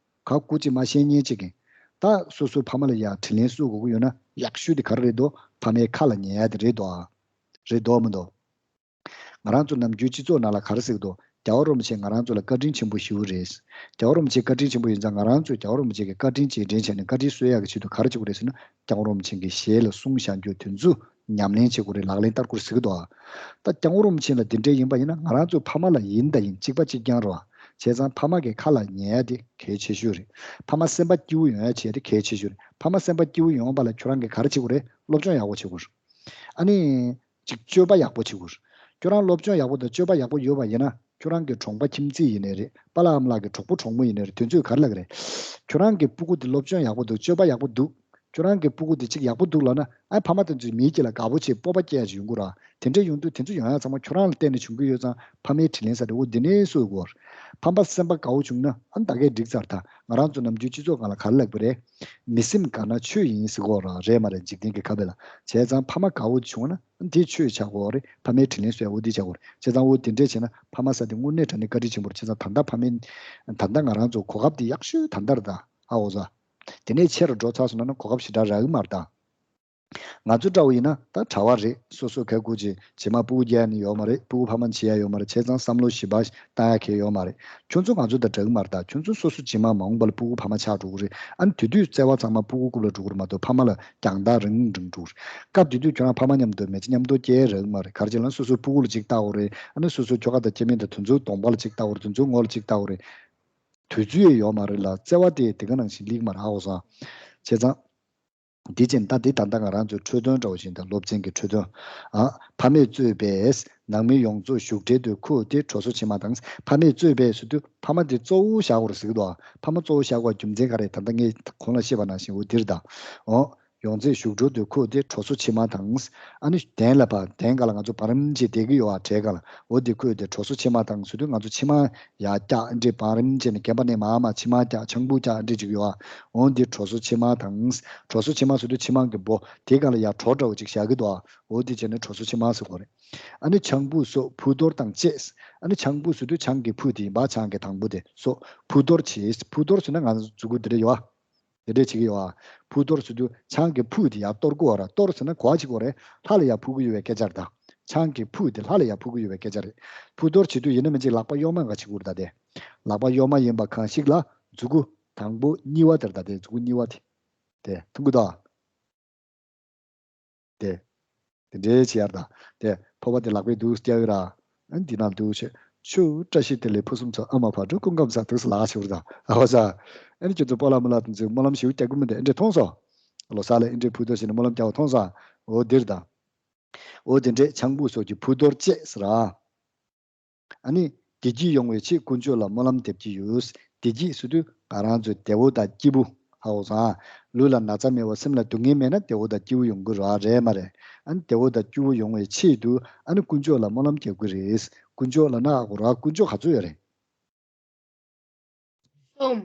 ག་སྐུ་ཅིག་མ་ཤེས་མཁན་ཅིག་གིས་ད་སོ་སོའི་ཕ་མ་ལ་ཡ་དྲིན་ལན་གསོ་དགོས་ཀྱི་ཡོད་ན་ཡག་ཤོས་དེ་ག་རེ་རེད་འདུག་ཕ་མའི་ཁ་ལ་ཉན་ཡ་དེ་རེད་འདུག་ཨ། རེད་འདུག་མི་འདུག་ང་རང་ཚོ་ནམ་རྒྱུན་སྤྱི་ཚོགས་ནང་ལ་ག་རེ་ཟེར་གི་འདུག་རྒྱལ་བ་རིན་པོ་ཆེ་ང་རང་ཚོ་ལ་བཀའ་དྲིན་ཆེན་པོ་ཞེ་པོ་རེད། རྒྱལ་བ་རིན་པོ་ཆེ་བཀའ་དྲིན་ཆེན་པོ་ཡིན་ཙང་ང་རང་ཚོས་རྒྱལ་བ་རིན་པོ་ཆེ་གི་བཀའ་དྲིན་རྗེས་དྲན་བྱས་ནས་བཀའ་དྲིན་གསོ་ཡག་གི་ཆེད་དུ་ག་རེ་བྱེད་དགོས་རེད་ཟེར་ན། རྒྱལ་བ་རིན་པོ་ཆེ་གི་ཞལ་ལ་གསུངས་བཞག་རྒྱུ་དེ་ཚོ་ཉམས་ལེན་བྱེད་དགོས་རེད། ལག་ལེན་བསྟར་དགོས་རེད་ཟེར་གི་འདུག་ད་རྒྱལ་བ་རིན་པོ་ཆེ་ལ་དེ་འདྲ་ཡིན་པ་ཡིན་ན་ང་རང་ཚོའི་ཕ་མ་ལ་ཡིན་ད་ཡིན་གཅིག་པ་གཅིག་རྐྱང་རེད་བ། བྱས་ཙང་ཕ་མ་གི་ཁ་ལ་ཉན་ཡ་དེ་གལ་ཆེ་ཤོས་རེད། ཕ་མ་སེམས་པ་སྐྱིད་པོ་ཡོང་ཡ་བྱས་དེ་གལ་ཆེ་ཤོས་རེད། ཕ་མ་སེམས་པ་སྐྱིད་པོ་ཡོང་བ་ལ་ཁྱོད་རང་གིས་ག་རེ་བྱེད་དགོས་རེད། སློབ་སྦྱོང་ཡག་པོ་བྱེད་དགོས་རེད། ཨ་ནི། ཅིག་སྤྱོད་པ་ཡག་པོ་བྱེད་དགོས། ཁྱོད་རང་སློབ་སྦྱོང་ཡག་པོ་དང་སྤྱོད་པ་ཡག་པོ་ཡོད་པ་ཡིན་ན་ཁྱོད་རང་གི་གྲོང་པ་ཁྱིམ་མཚེས་ཡིན་ནའི་རེད། པཱ་ལགས་ཨ་མ་ལགས་ཀྱི་གྲོགས་པོ་གྲོགས་མོ་ཡིན་ནའི་རེད། དེ་ཚོས་ག་རེ་ལབ་ཀྱི་རེད། ཁྱོད་རང་གི་སྤུ་གུ་དེ་སློབ་སྦྱོང་ཡག་པོ་འདུག་སྤྱོད་པ་ཡག་པོ་འདུག་ཁྱོད་རང་གི་སྤུ་གུ་དེ་ཅིག་ཡག་པོ་འདུག་ལབ་ན་ཨ་ཕ་མ་དེ་ཚོས་མིའི་རྐྱེན་ལ་དགའ་པོ་བྱེད་སྤོབས་པ་སྐྱེ་ཡག་ཅིག་ཡོང་གི་རེད། དེ་འདྲ་ཡོང་དུས་དེ་ཚོ་ཡོང་ཡག་ཚང་མ་ཁྱོད་རང་ལ་བརྟེན་ནས་བྱུང་གི་ཡོད་ཙང་ཕ་མའི་དྲིན་ལན་ཟེར་དེ་འོ་དེ་ནས་གསོ་དགོས། ཕ་མ་སེམས་པ་དགའ་བོ་བྱུང་ན་ཨ་ད་གས་འགྲིག་ཚར་ད། ང་རང་ཚོ་ནམ་རྒྱུན་སྤྱི་ཚོགས་སྒང་ལ་ག་རེ་ལབ་པ་རེད། མི་སེམས་དགའ་ན་ཆོས་ཡིན་ཟེར་གོ་ར་རེད་མ་རེད། འཇིག་རྟེན་གྱི་ཁ་དཔེ་ལ། བྱས་ཙང་ཕ་མ་དགའ་བོ་བྱུང་ན་འདི་ཆོས་ཆགས་གོ་རེད། ཕ་མའི་དྲིན་ལན་གསོ་ཡ་འོ་འདི་ཆགས་གོ་རེད། བྱས་ཙང་འོ་དེ་འདྲས་བྱས་ན་ཕ་མ་ཟེར་དེ་དངོས་གནས་དྲང་གནས་བཀའ་དྲིན་ཆེན་པོ་རེད། བྱས་ཙང་ད་ལྟ་ཕ་མའི་ད་ལྟ་ང་རང་ཚོ་གོ་སྐབས་འདི་ཡག་ཤོས་ད་ལྟ་རེད་ད། ཧ་གོ་སོང་། དེ་ནས་ཆེ་རུ་འགྲོ་ཚར་སོང་ན་ན་གོ་སྐབས་ཞེ་དྲག་རག་གི་མ་རེད་ད། ང་ཚོ་འདྲ་བོ་ཡིན་ན་ད་གྲྭ་པ་རེད། སོ་སོ་ག་སྐུ་ཅིག་རྗེས་མ་སྤུ་གུ་རྒྱག་ནི་ཡོད་མ་རེད། སྤུ་གུ་ཕ་མ་བྱེད་ཡ་ཡོད་མ་རེད། བྱས་ཙང་བསམ་བློ་ཞིབ་པ་བཏང་ཡ་གལ་ཡོད་མ་རེད། ཁྱོད་ཚོ་ང་ཚོ་དང་འདྲ་གི་མ་རེད་ད། ཁྱོད་ཚོ་སོ་སོ་རྗེས་མ་མ་འོངས་པ་ལ་སྤུ་གུ་ཕ་མ་ཆགས་འགྲོ་གི་རེད། ཨ་ནི་དེ་དུས་བརྩེ་བ་ཚང་མ་སྤུ་གུ་རྐུབ་ལ་འགྲོ་གི་རེད་མ་གཏོགས་ཕ་མ་ལ་རྒྱང་ཐག་རིང་རིང་འགྲོ་གི་རེད། སྐབས་དེ་དུས་ཁྱོད་རང་ཕ་མ་མཉམ་དུ་མི་ཚེ་མཉམ་དུ་སྐྱེལ་རག་གི་མ་རེད། ག་རེ་བྱས་ལབ་ན་སོ་སོའི་སྤུ་གུ་ལ་གཅིག་ལྟ་དགོས་རེད། ཨ་ནི་སོ་སོའི་ཁྱོ་ག་དང་སྐྱེ་དམན་དང་དེ་ཚོའི་གདོང་པ་ལ་གཅིག་ལྟ་དགོས་རེད། དེ་ཚོའི་ངོ་ལ་གཅིག་ལྟ་དགོས་རེད། དུས་ཚོད་ཡོད་མ་རེད་ལ་བརྩེ་བ་དེ་དེ་ག་ནང་བཞིན་སླེབས་ཀྱི་མ་རེད། ཧ་གོ་སོང་། བྱས་ཙང་། འདི་ཅན་ད་འདི་ད་ལྟ་ང་རང་ཚོའི་འཕྲོས་དོན་འདྲ་བོ་ཞིག་དང་སློབ་ཚན་གྱི་འཕྲོས་དོན། ཨ། ཕ་མས་གཙོས་པའི་ནང་མི་ཡོངས་རྫོགས་བཞུགས་གྲལ་དུ་ཁུག་སྟེ་གྲོ་སོ་ཕྱེ་མ་དང་། ཕ་མས་གཙོས་པའི་ཟེར་དུས་ཕ་མ་འདི་གཙོ་བོ་བཞག་དགོས་རེད་ཟེར་གི་འདུག་ཨ། ཕ་མ་གཙོ་བོ་བཞག་དགོས་རྒྱུ་མཚན་ག་རེ། ད་ལྟ་ངས་གོང་ལ་བཤད་པ་ནང་བཞིན་འོ་འདིར་ད། འོ། ཡོངས་རྫོགས་བཞུགས་གྲལ་དུ་འཁོད་དེ་གྲོ་སོ་ཕྱེ་མ་དང་། ཨ་ནི་གདན་ལ་ཕར་གདན་སྒང་ལ་ང་ཚོ་བང་རིམ་བྱས་བསྡད་ཀྱི་ཡོད་པ། གྲལ་སྒང་ལ། འོ་དེ་འཁོད་དེ་གྲོ་སོ་ཕྱེ་མ་དང་ཟེར་དུས་ང་ཚོ་ཕྱེ་མ་ཡར་བཀྱག་འདྲེ་བང་རིམ་བྱས་ནས་རྒན་པ་ནས་མར་མར་ཕྱེ་མ་བཀྱག་ཆང་བུ་བཀྱག་འདྲེ་ཅིག་ཡོད་པ། འོ་འདི་གྲོ་སོ་ཕྱེ་མ་དང་། གྲོ་སོ་ཕྱེ་མ་ཟེར་དུས་ཕྱེ་མ་གི་སྦོ་དེ་སྒང་ལ་ཡར་གྲོ་འདྲ་བོ་ཅིག་བཞག་གི་འདུག་པ། འོ་དེ་བྱས་ནས་གྲོ་སོ་ཕྱེ་མ་ཟེར་གོ་རེད། ཨ་ནི་ཆང་བུ་སོགས་ཕུད་གཏོར་དང་བཅས། ཨ་ནི་ཆང་བུ་ཟེར་དུས་ཆང་གི་ཕུད་དེ་ཡིན་པ། ཆང་གི་དང་པོ་དེ་སོགས་ཕུད་གཏོར་བྱས། ཕུད་གཏོར་ཟེར་ན་ང་ཚོ་མཛུ་གུ་འདི་འདྲ་ཡོད་པ། དེ་འདྲས་བྱེད་ཀྱི་ཡོད་པ། ཕུད་གཏོར་ཟེར་དུས་ཆང་གི་ཕུད་དེ་ཡར་གཏོར་དགོས་པ་རེད། གཏོར་ཟེར་ན་ག་པར་བྱེད་དགོས་རེད། ལྷ་ལ་ཡར་ཕུལ་གྱི་ཡོད་པའི་སྐད་ཆ་རེད་ད། ཆང་གི་ཕུད་དེ་ལྷ་ལ་ཡར་ཕུལ་གྱི་ཡོད་པའི་སྐད་ཆ་རེད། ཕུད་གཏོར་བྱེད་དུས་ཡིན་ན་མིན་ཅིག་ལག་པ་གཡོན་མ་སྒང་བྱེད་དགོས་རེད་ད། དེ་ལག་པ་གཡོན་མ་ཡིན་པ་གང་ཞིག་ལ་མཛུ་གུ་དང་པོ་གཉིས་པ་དེ་རེད་ད། དེ་མཛུ་གུ་གཉིས་པ་དེ། དེ་མཐོང་གི་འདུག་པ། དེ། དེ་འདྲའི་བྱེད་ཡ་རེད་ད། དེ་ཕོར་པ་དེ་ལག་པས་འདུག་སེ་བཀྱག་ཡོད་ར། ཨ་ནི་འདི་ནང་འདུག་བྱས། ཆུ་བཀྲ་ཤིས་བདེ་ལེགས་ཕུན་སུམ་ཚོགས། ཨ་མ་བག་དྲོ་སྐུ་ཁམས་བཟང་འདུག་སེ་ལབ་བྱེད་ཀྱི་རེད་ད། ཨ་ཧོ་ས། ཨ་ནི་ཁྱོད་ཚོ་སྤོ་ལགས་རྨོ་ལགས་དེ་ཚོས་སྨོན་ལམ་ཞེ་པོ་རྒྱག་གི་མི་འདུག། ཨེ་འདྲས་མཐོང་སོང་། ལོ་གསར་ལ་ཨེ་འདྲས་ཕུད་གཏོར་བྱས་ནས་སྨོན་ལམ་རྒྱག་པ་མཐོང་སོང་། འོ་འདིར་ད། འོ་དེ་འདྲས་ཆང་བུ་སོགས་ཀྱི་ཕུད་གཏོར་བཅས་ཟེར་ར། ཨ་ནི། བདེ་སྐྱིད་ཡོང་བའི་ཆེད་དཀོན་མཆོག་ལ་སྨོན་ལམ་འདེབས་ཀྱི་ཡོད། བདེ་སྐྱིད་ཟེར་དུས་ང་རང་ཚོའི་བདེ་བོ་དང་སྐྱིད་པོ། ཧ་གོ་སོང་ཨ། ལུས་ལ་ན་ཚ་མེད་པ། སེམས་ལ་སྡུག་བསྔལ་མེད་ན་བདེ་བོ་དང་སྐྱིད་པོ་ཡོང་གི་རེད་པ། རེད་མ་རེད། ཨ་ནི་བདེ་བོ་དང་སྐྱིད་པོ་ཡོང་བའི་ཆེད་དུ་ཨ་ནི་དཀོན་མཆོག་ལ་སྨོན་ལམ་རྒྱག་གི་རེད། དཀོན་མཆོག་ལབ་ན་ཧ་གོ་ར། དཀོན་མཆོག་ག་ཚོད་ཡོད་རེད། གསུམ།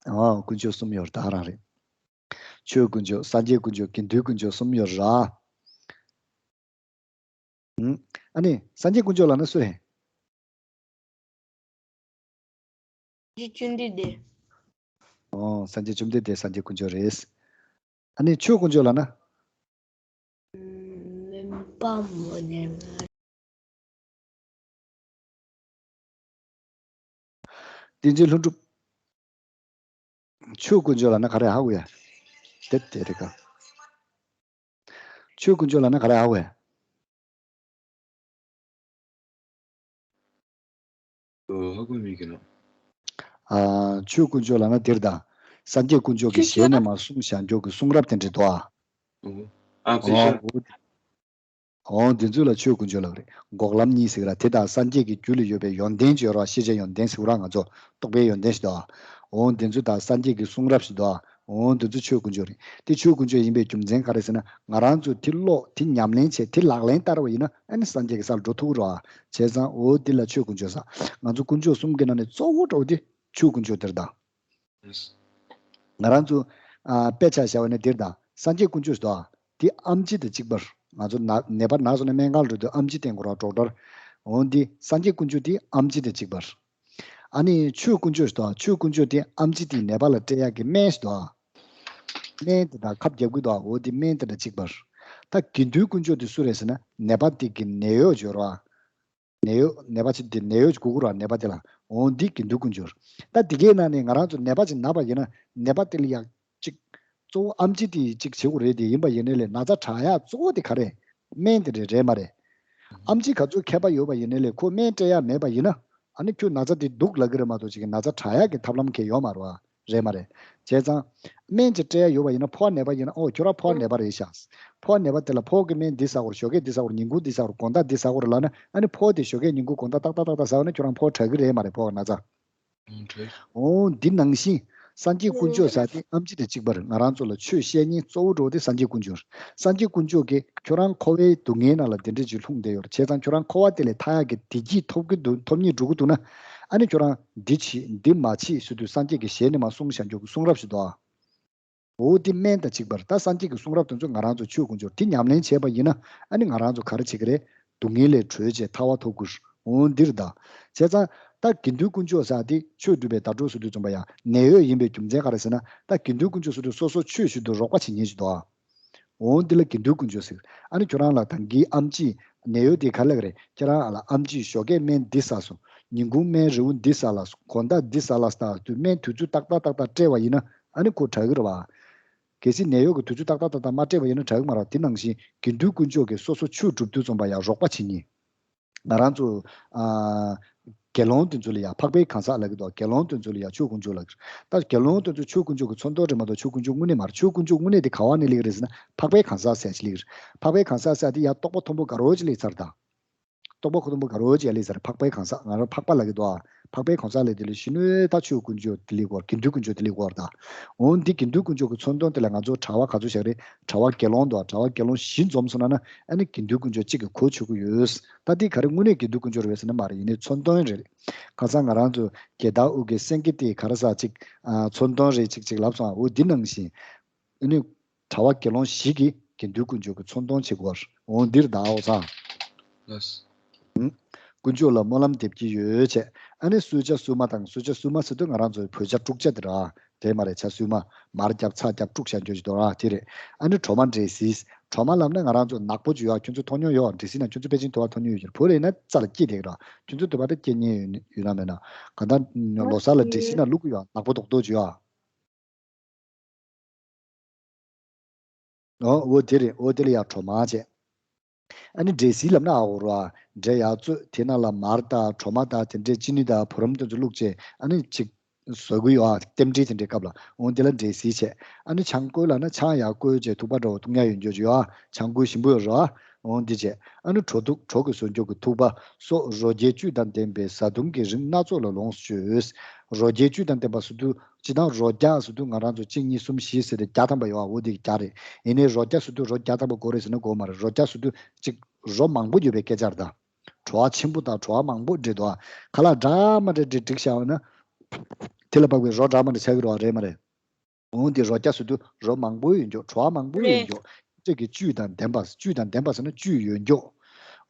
ཨ། དཀོན་མཆོག་གསུམ་ཡོད་རེད། ད་རང་རེད། ཆོས་དཀོན་མཆོག་སངས་རྒྱས་དཀོན་མཆོག་དགེ་འདུན་དཀོན་མཆོག་གསུམ་ཡོད་རེད། ཨ་ནི་སངས་རྒྱས་དཀོན་མཆོག་ལབ་ན་སུ་རེད། རྗེ་བཅོམ་ལྡན་འདས། ཨོ། སངས་རྒྱས་བཅོམ་ལྡན་འདས་སངས་རྒྱས་དཀོན་མཆོག་རེད། ཨ་ནི་ཆོས་དཀོན་མཆོག་ལབ་ན། སྨན་པ་མོ་ནས། བསྟན་འཛིན་ལྷུན་གྲུབ། ཆོས་དཀོན་མཆོག་ལབ་ན་ག་རེ་ཧ་གོ་ཡ། དེ་དེ་རེད་ཀ། ཆོས་དཀོན་མཆོག་ལབ་ན་ག་རེ་ཧ་གོ་ཡ། ཨོ། ཧ་གོ་མི་གི་ནོ། ཨ། ཆོས་དཀོན་མཆོག་ལབ་ན་འདིར་ད། སངས་རྒྱས་དཀོན་མཆོག་གི་ཞལ་ནས་མར་གསུངས་བཞག་མཆོག་གི་གསུང་རབ་དེ་འདྲ་འདུག་ཨ། ཨོ། ཨ། དེ་ཤ། ཨོ། འོ་འདི་ཚོ་ལ་ཆོས་དཀོན་མཆོག་ལབ་རེད། འགོག་ལམ་གཉིས་ཟེར་གི་ར། དེ་དང་སངས་རྒྱས་ཀྱི་རྒྱུད་ལ་ཡོད་པའི་ཡོན་ཏན་ཅིག་ཡོད་ར། ཤེས་བྱའི་ཡོན་ཏན་ཟེར་གི་ར། ང་ཚོ་རྟོགས་པའི་ཡོན་ཏན་ཞིག་འདུག་ཨ། འོ་འདི་ཚོ་དང་སངས་རྒྱས་ཀྱི་གསུང་རབ་ཞིག་འདུག་ཨ། འོ་འདི་ཚོ་ཆོས་དཀོན་མཆོག་རེད། དེ་ཆོས་དཀོན་མཆོག་ཡིན་པའི་རྒྱུ་མཚན་ག་རེ་ཟེར་ན། ང་རང་ཚོ་དེ་ཀློག་དེ་ཉམས་ལེན་བྱས་དེ་ལག་ལེན་བསྟར་བ་ཡིན་ན་ཨ་ནི་སངས་རྒྱས་ཀྱི་སར་འགྲོ་ཐུབ་ཀྱི་རེད་བ། བྱས་ཙང་འོ་འདི་ལ་ཆོས་དཀོན་མཆོག་ཟེར། ང་ཚོ་དཀོན་མཆོག་གསུམ་གྱི་ནང་ནས་གཙོ་བོ་འདྲ་བོ་དེ་ཆོས་དཀོན་མཆོག་དེ་རེད་ད། ང་རང་ཚོ་ཨ་དཔེ་ཆ་བཞག་པ་ཡིན་ན་འདིར་ད་སངས་རྒྱས་དཀོན་མཆོག་ཟེར་དུས་ཨ། དེ་ཨེམ་ཆི་དང་གཅིག་པ་རེད། ང་ཚོ་ན་ནད་པ་ན་སོང་ན་སྨན་ཁང་ལ་འགྲོ་དུས་ཨེམ་ཆི་བསྟེན་དགོས་རེད་བ། ཌོག་ཊར། འོ་འདི་སངས་རྒྱས་དཀོན་མཆོག་དེ་ཨེམ་ཆི་དང་གཅིག་པ་རེད། ཨ་ནི་ཆོས་དཀོན་མཆོག་ཟེར་དུས་ཨ། ཆོས་དཀོན་མཆོག་དེ་ཨེམ་ཆི་དེ་ནད་པ་ལ་སྤྲད་ཡག་གི་སྨན་ཟེར་དུས་ཨ། སྨན་དེ་དང་ཁབ་རྒྱག་གི་འདུག་ཨ། འོ་དེ་སྨན་དེ་དང་གཅིག་པ་རེད། ད་དགེ་འདུན་དཀོན་མཆོག་དེ་སུ་རེད་ཟེར་ན་ནད་པ་དེ་གི་ནད་གཡོག་ཅིག་ཡོད་རེད་བ། ནད་གཡོག་ནད་པ་ཅིག་དེ་ནད་གཡོག་ཅིག་དགོས་ཀྱི་རེད་བ། ནད་པ་དེ་ལ། འོ་འདི་དགེ་འདུན་དཀོན་མཆོག་རེད། ད་དེ་གའི་ནང་ནས་ང་རང་ཚོ་ནད་པ་ཅིག་ན་བ་ཡིན་ན་ནད་པ་དེ་ལ་ཡག་ཅིག་གཙོ་བོ་ཨེམ་ཆི་དེ་ཅིག་བྱེད་དགོས་རེད། དེ་ཡིན་པ་ཡིན་ནའི་ལས་ན་ཚ་དྲག་ཡག་གཙོ་བོ་དེ་ག་རེ། སྨན་དེ་རེད་རེད་མ་རེད། ཨེམ་ཆི་ག་ཚོད་མཁས་པ་ཡོད་པ་ཡིན་ནའི་ལས་ཁོ་སྨན་སྤྲད་ཡག་མེད་པ་ཡིན་ན་ཨ་ནི་ཁྱོད་ན་ཚ་དེ་སྡུག་ལབ་ཀྱི་རེད་མ་གཏོགས་ཅིག་ན་ཚ་དྲག་ཡག་གི་ཐབས་ལམ་གང་ཡང་ཡོད་མ་རེད་བ། རེད་མ་རེད། བྱས་ཙང་། སྨན་ཅིག་སྤྲད་ཡག་ཡོད་པ་ཡིན་ན་ཕོ་བ་ནད་པ་ཡིན་ན་ཨོ་ཁྱོད་རང་ཕོ་བ་ནད་པ་རེད་ཤག་ཕོ་བ་ནད་པ་དེ་ལ་ཕོ་བ་གི་སྨན་འདི་ཟ་དགོས་རེད། ཞོགས་ཀས་འདི་ཟ་དགོས་རེད། ཉིན་གུང་འདི་ཟ་དགོས་རེད། དགོང་དག་འདི་ཟ་དགོས་རེད་ལབ་ན་ཨ་ནི་ཕོ་བ་དེ་ཞོགས་ཀས་ཉིན་གུང་དགོང་དག་ཏག་ཏག་ཏག་ཏག་ཟ་བ་ན་ཁྱོད་རང་ཕོ་བ་དྲག་གི་རེད་མ་རེད། ཕོ་བ་ན་ཚ། ཨོ་འདི་ནང་བཞིན་སངས་རྒྱས་དཀོན་མཆོག་ཟེར་དེ་ཨེམ་ཆི་དང་གཅིག་པ་རེད། ང་རང་ཚོ་ལ་ཆོས་བཤད་མཁན་གཙོ་བོ་འདྲ་བོ་དེ་སངས་རྒྱས་དཀོན་མཆོག་རེད། སངས་རྒྱས་དཀོན་མཆོག་གིས་ཁྱོད་རང་འཁོར་བའི་སྡུག་བསྔལ་ནང་ལ་འདི་འདྲ་ཅིག་ལྷུང་བསྡད་ཡོད་རེད། བྱས་ཙང་ཁྱོད་རང་འཁོར་བ་དེ་ལས་ཐར་ཡག་གི་བདེ་སྐྱིད་ཐོབ་ཀྱི་འདུག་ཐོབ་སྙིང་འདོད་ཀྱི་འདུག་ན། ཨ་ནི་ཁྱོད་རང་འདི་བྱེད་འདི་མ་བྱེད་ཟེར་དུས་སངས་རྒྱས་ཀྱི་ཞལ་ནས་མར་གསུངས་བཞག་མཆོག་གི་གསུང་རབ་ཞིག་འདུག་ཨ། འོ་འདི་སྨན་དང་གཅིག་པ་རེད། ད་སངས་རྒྱས་ཀྱི་གསུང་རབ་དེ་ཚོ་ང་རང་ཚོ་ཆོས་དཀོན་མཆོག་དེ་ཉམས་ལེན་བྱས་པ་ཡིན་ན་ཨ་ནི་ང་རང་ཚོ་ག་རེ་བྱེད་ཀྱི་རེད། སྡུག་བསྔལ་ལས་གྲོལ་བྱས་ཐར་པ་ཐོབ་དགོས། འོ་འདི་རེད་ད། བྱས་ཙང་ད་དགེ་འདུན་དཀོན་མཆོག་ཟེར་དེ་ཆོས་སྒྲུབ་པའི་ཟླ་གྲོགས་ཟེར་དུས་ཙམ་པ་ཡང་ནད་གཡོག་ཡིན་པའི་རྒྱུ་མཚན་ག་རེ་ཟེར་ན། ད་དགེ་འདུན་དཀོན་མཆོག་ཟེར་དུས་སོ་སོ་ཆོས་ཞུ་དུས་རོགས་པ་བྱེད་མཁན་ཞིག་འདུག་ཨ། འོ་འདི་ལ་དགེ་འདུན་དཀོན་མཆོག་ཟེར། ཨ་ནི་ཁྱོད་རང་ལ་ད་གིན་ཨེམ་ཆི་ནད་གཡོག་དེ་ག་ལབ་ཀྱི་རེད། ཁྱེད་རང་ལ་ཨེམ་ཆི་ཞོགས་ཀས་སྨན་འདི་ཟ་སོང་། ཉིན་གུང་སྨན་རེའུ་འདི་ཟ་ལ་སོང་། དགོང་དག་འདི་ཟ་ལ་སོང་ཟེར་དུས་སྨན་དུས་ཚོད་ཏག་ཏག་ཏག་ཏག་སྤྲད་པ་ཡིན་ན་ཨ་ནི་ཁོ་དྲག་གི་རེད་བ། གལ་སྲིད་ནད་གཡོག་གི་དུས་ཚོད་ཏག་ཏག་ཏག་ཏག་མ་སྤྲད་པ་ཡིན་ན་དྲག་གི་མ་རེད། དེ་ནང་བཞིན་དགེ་འདུན་དཀོན་མཆོག་གིས་སོ་སོ་ཆོས་སྒྲུབ་དུས་ཙམ་པ་ཡང་རོགས་པ་བྱེད་མཁན། ང་རང་ཚོ་ཨ་དགེ་སློང་དེ་ཚོ་ལ་ཡང་འཕགས་པའི་གང་ཟག་ལབ་ཀྱི་འདུག་དགེ་སློང་དེ་ཚོ་ལ་ཡང་ཆོས་དཀོན་མཆོག་ལབ་ཀྱི་རེད། ད་དགེ་སློང་དེ་ཚོ་ཆོས་དཀོན་མཆོག་གི་མཚོན་རྟགས་རེད་མ་གཏོགས་ཆོས་དཀོན་མཆོག་དངོས་གནས་མ་རེད། ཆོས་དཀོན་མཆོག་དངོས་གནས་དེ་ག་པར་ནས་སླེབས་ཀྱི་རེད་ཟེར་ན་འཕགས་པའི་གང་ཟག་ཟེར་ཅིག་སླེབས་ཀྱི་རེད། འཕགས་པའི་གང་ཟག་ཟེར་དེ་ཡང་རྟོགས་པ་མཐོན་པོ་དགའ་རབ་ཅིག་སླེབས་ཚར་ད། རྟོགས་པ་མཐོན་པོ་དགའ་རབ་ཅིག་ཡར་སླེབས་ཚར། འཕགས་པའི་གང་ཟག་ང་རང་འཕགས་པ་ལབ་ཀྱི་འདུག་ཨ། འཕགས་པའི་གང་ཟག་ལས་དེ་ལས་གཞི་ནས་ད་ཆོས་དཀོན་མཆོག་དེ་ལས་སྐོར། དགེ་འདུན་དཀོན་མཆོག་དེ་ལས་སྐོར་ད། འོ་འདི་དགེ་འདུན་དཀོན་མཆོག་གི་མཚོན་དོན་དེ་ལ་ང་ཚོ་གྲྭ་པ་ག་ཚོད་བཞག་རེད། གྲྭ་པ་དགེ་སློང་དང་གྲྭ་པ་དགེ་སློང་བཞི་འཛོམས་སོང་ན་ན་ཨ་ནི་དགེ་འདུན་དཀོན་མཆོག་གཅིག་གི་གོ་ཆོད་ཀྱི་ཡོད། ད་འདི་ག་རེ་དངོས་གནས་དགེ་འདུན་དཀོན་མཆོག་རེད་པས་ཟེར་ན་མ་རེད། ཡིན་ནའི་མཚོན་དོན་རེད། ཁ་སང་ང་རང་ཚོ་དགེ་ལྡན་དབུ་གི་སེང་གེ་དེ་ག་རེ་ཟེར་ཅིག་མཚོན་དོན་རེད་ཅིག་ཅིག་ལབ་སོང་། འོ་འདི་ནང་བཞིན། ཨ་ནི་གྲྭ་པ་དགེ་སློང་བཞི་གིས་དགེ་འདུན་དཀོན་མཆོག་གི་མཚོན་དོན་བྱེད་དགོས། འོ་འདིར་བདག་འོ་ཚང་། ལགས། ཧུམ། དཀོན་མཆོག་ལ་སྨོན་ལམ་འདེབས་ཀྱི་ཡོད་བྱས། ཨ་ནི་གསོལ་ཇ་བསྲུབས་མ་དང་། གསོལ་ཇ་བསྲུབས་མ་ཟེར་དུས་ང་རང་ཚོའི་བོད་ཇ་དཀྲུག་ཇ་དེ་ར། དེ་མ་རེད། ཇ་བསྲུབས་མ། མར་རྒྱབ་ཚྭ་རྒྱབ་དཀྲུག་བྱ་འཇོག་ཅིག་དོ་ར་དེ་རེད། ཨ་ནི་གྲོ་མ་འབྲས་སིལ། གྲོ་མ་ལབ་ན་ང་རང་ཚོ་ནག་པོ་ཅིག་ཡོད་ཨ། ཁྱོད་ཚོ་མཐོང་མྱོང་ཡོད་ཨ། འབྲས་སིལ་ན་ཁྱོད་ཚོ་ཕལ་ཆེར་དུ་བ་མཐོང་མྱོང་ཡོད་ཀྱི་རེད། བོད་རེད་ན་རྩ་ལ་སྐྱེས་བསྡད་ཀྱི་ར། ཁྱོད་ཚོ་དུ་བ་ད་སྐྱེས་མྱོང་ཡོད་ཡོད་ན་མེད་ན། ག་ད་ལོ་གསར་ལ་འབྲས་སིལ་ན་བླུག་གི་ཡོད་ཨ། ནག་པོ་རྡོག་རྡོག་ཅིག་ཡོད་ཨ། ཨོ་འོ་དེ་རེད། འོ་དེ་ལ་ཡ་གྲོ་མ་བྱས། ཨ་ནི་འབྲས་སིལ་ལབ་ན་ཨ་འོ་རོ་ཨ། འབྲས་ཡ་བཙོས། དེ་ནང་ལ་མར་དང་གྲོ་མ་དང་དེ་འདྲས་ཅི་ནི་དང་བུ་རམ་དེ་ཚོ་བླུགས་བྱས་ཨ་ནི་ཅིག་བཟོ་གི་ཡོད་ཨ། རྟེན་འབྲེལ་དེ་འདྲའི་སྐབས་ལ། འོ་འདི་ལ་འབྲས་སིལ་བྱས། ཨ་ནི་ཆང་བསྐོལ་ལབ་ན་ཆང་ཡར་བསྐོལ་བྱས་ཐུག་པ་འདྲ་བོ་བཏུང་ཡ་ཡོད་འཇོག་ཅིག་ཡོད་ཨ། ཆང་བསྐོལ་ཞིམ་པོ་ཡོད་རོ་ཨ། འོ་འདི་བྱས། ཨ་ནི་གྲོ་ཐུག་གྲོ་གི་བཟོ་འཇོག་གི་ཐུག་པ་སོགས་རོ་བརྒྱའི་བཅུད་དང་ལྡན་པའི་བཟའ་བཏུང་གི་རིགས་སྣ་ཚོགས་ལ་ལོངས་སུ་སྤྱོད། རོ་བརྒྱའི་བཅུད་དང་ལྡན་པ་ཟེར་དུས། སྤྱིར་བཏང་རོ་བརྒྱ་ཟེར་དུས་ང་རང་ཚོ་གཅིག་གཉིས་གསུམ་བཞི་ཟེར་ཏེ་བརྒྱ་ཐམ་པ་ཡོད་ཨ། འོ་དེ་བརྒྱ་རེད། ཡིན་ནའི་རོ་བརྒྱ་ཟེར་དུས་རོ་བརྒྱ་ཐམ་པ་དགོས་རེད་ཟེར་ན་དགོས་མ་རེད། རོ་བརྒྱ་ཟེར་དུས་གཅིག་རོ་མང་པོ་ཡོད་པའི་སྐད་ཆ་རེད་ད། བྲོ་བ་ཆེན་པོ་དང་བྲོ་བ་མང་པོ་འདྲེས་འདུག་ཨ། ཁ་ལག་འདྲ་མ་འདྲ་འདྲ་བསྒྲིགས་བཞག་པ་ན། དེ་ལ་དཔག་པའི་རོ་འདྲ་མ་འདྲ་ཆགས་ཀྱི་རེད་པ། རེད་མ་རེད། འོ་འདི་རོ་བརྒྱ་ཟེར་དུས་རོ་མང་པོ་ཡོད་འཇོག་བྲོ་བ་མང་པོ་ཡོད་རེད། འཇོག་སྤྱོད་ཀྱི་བཅུད་དང་ལྡན་པ། བཅུད་དང་ལྡན་པ་ཟེར་ན་བཅུད་ཡོད་འཇོག་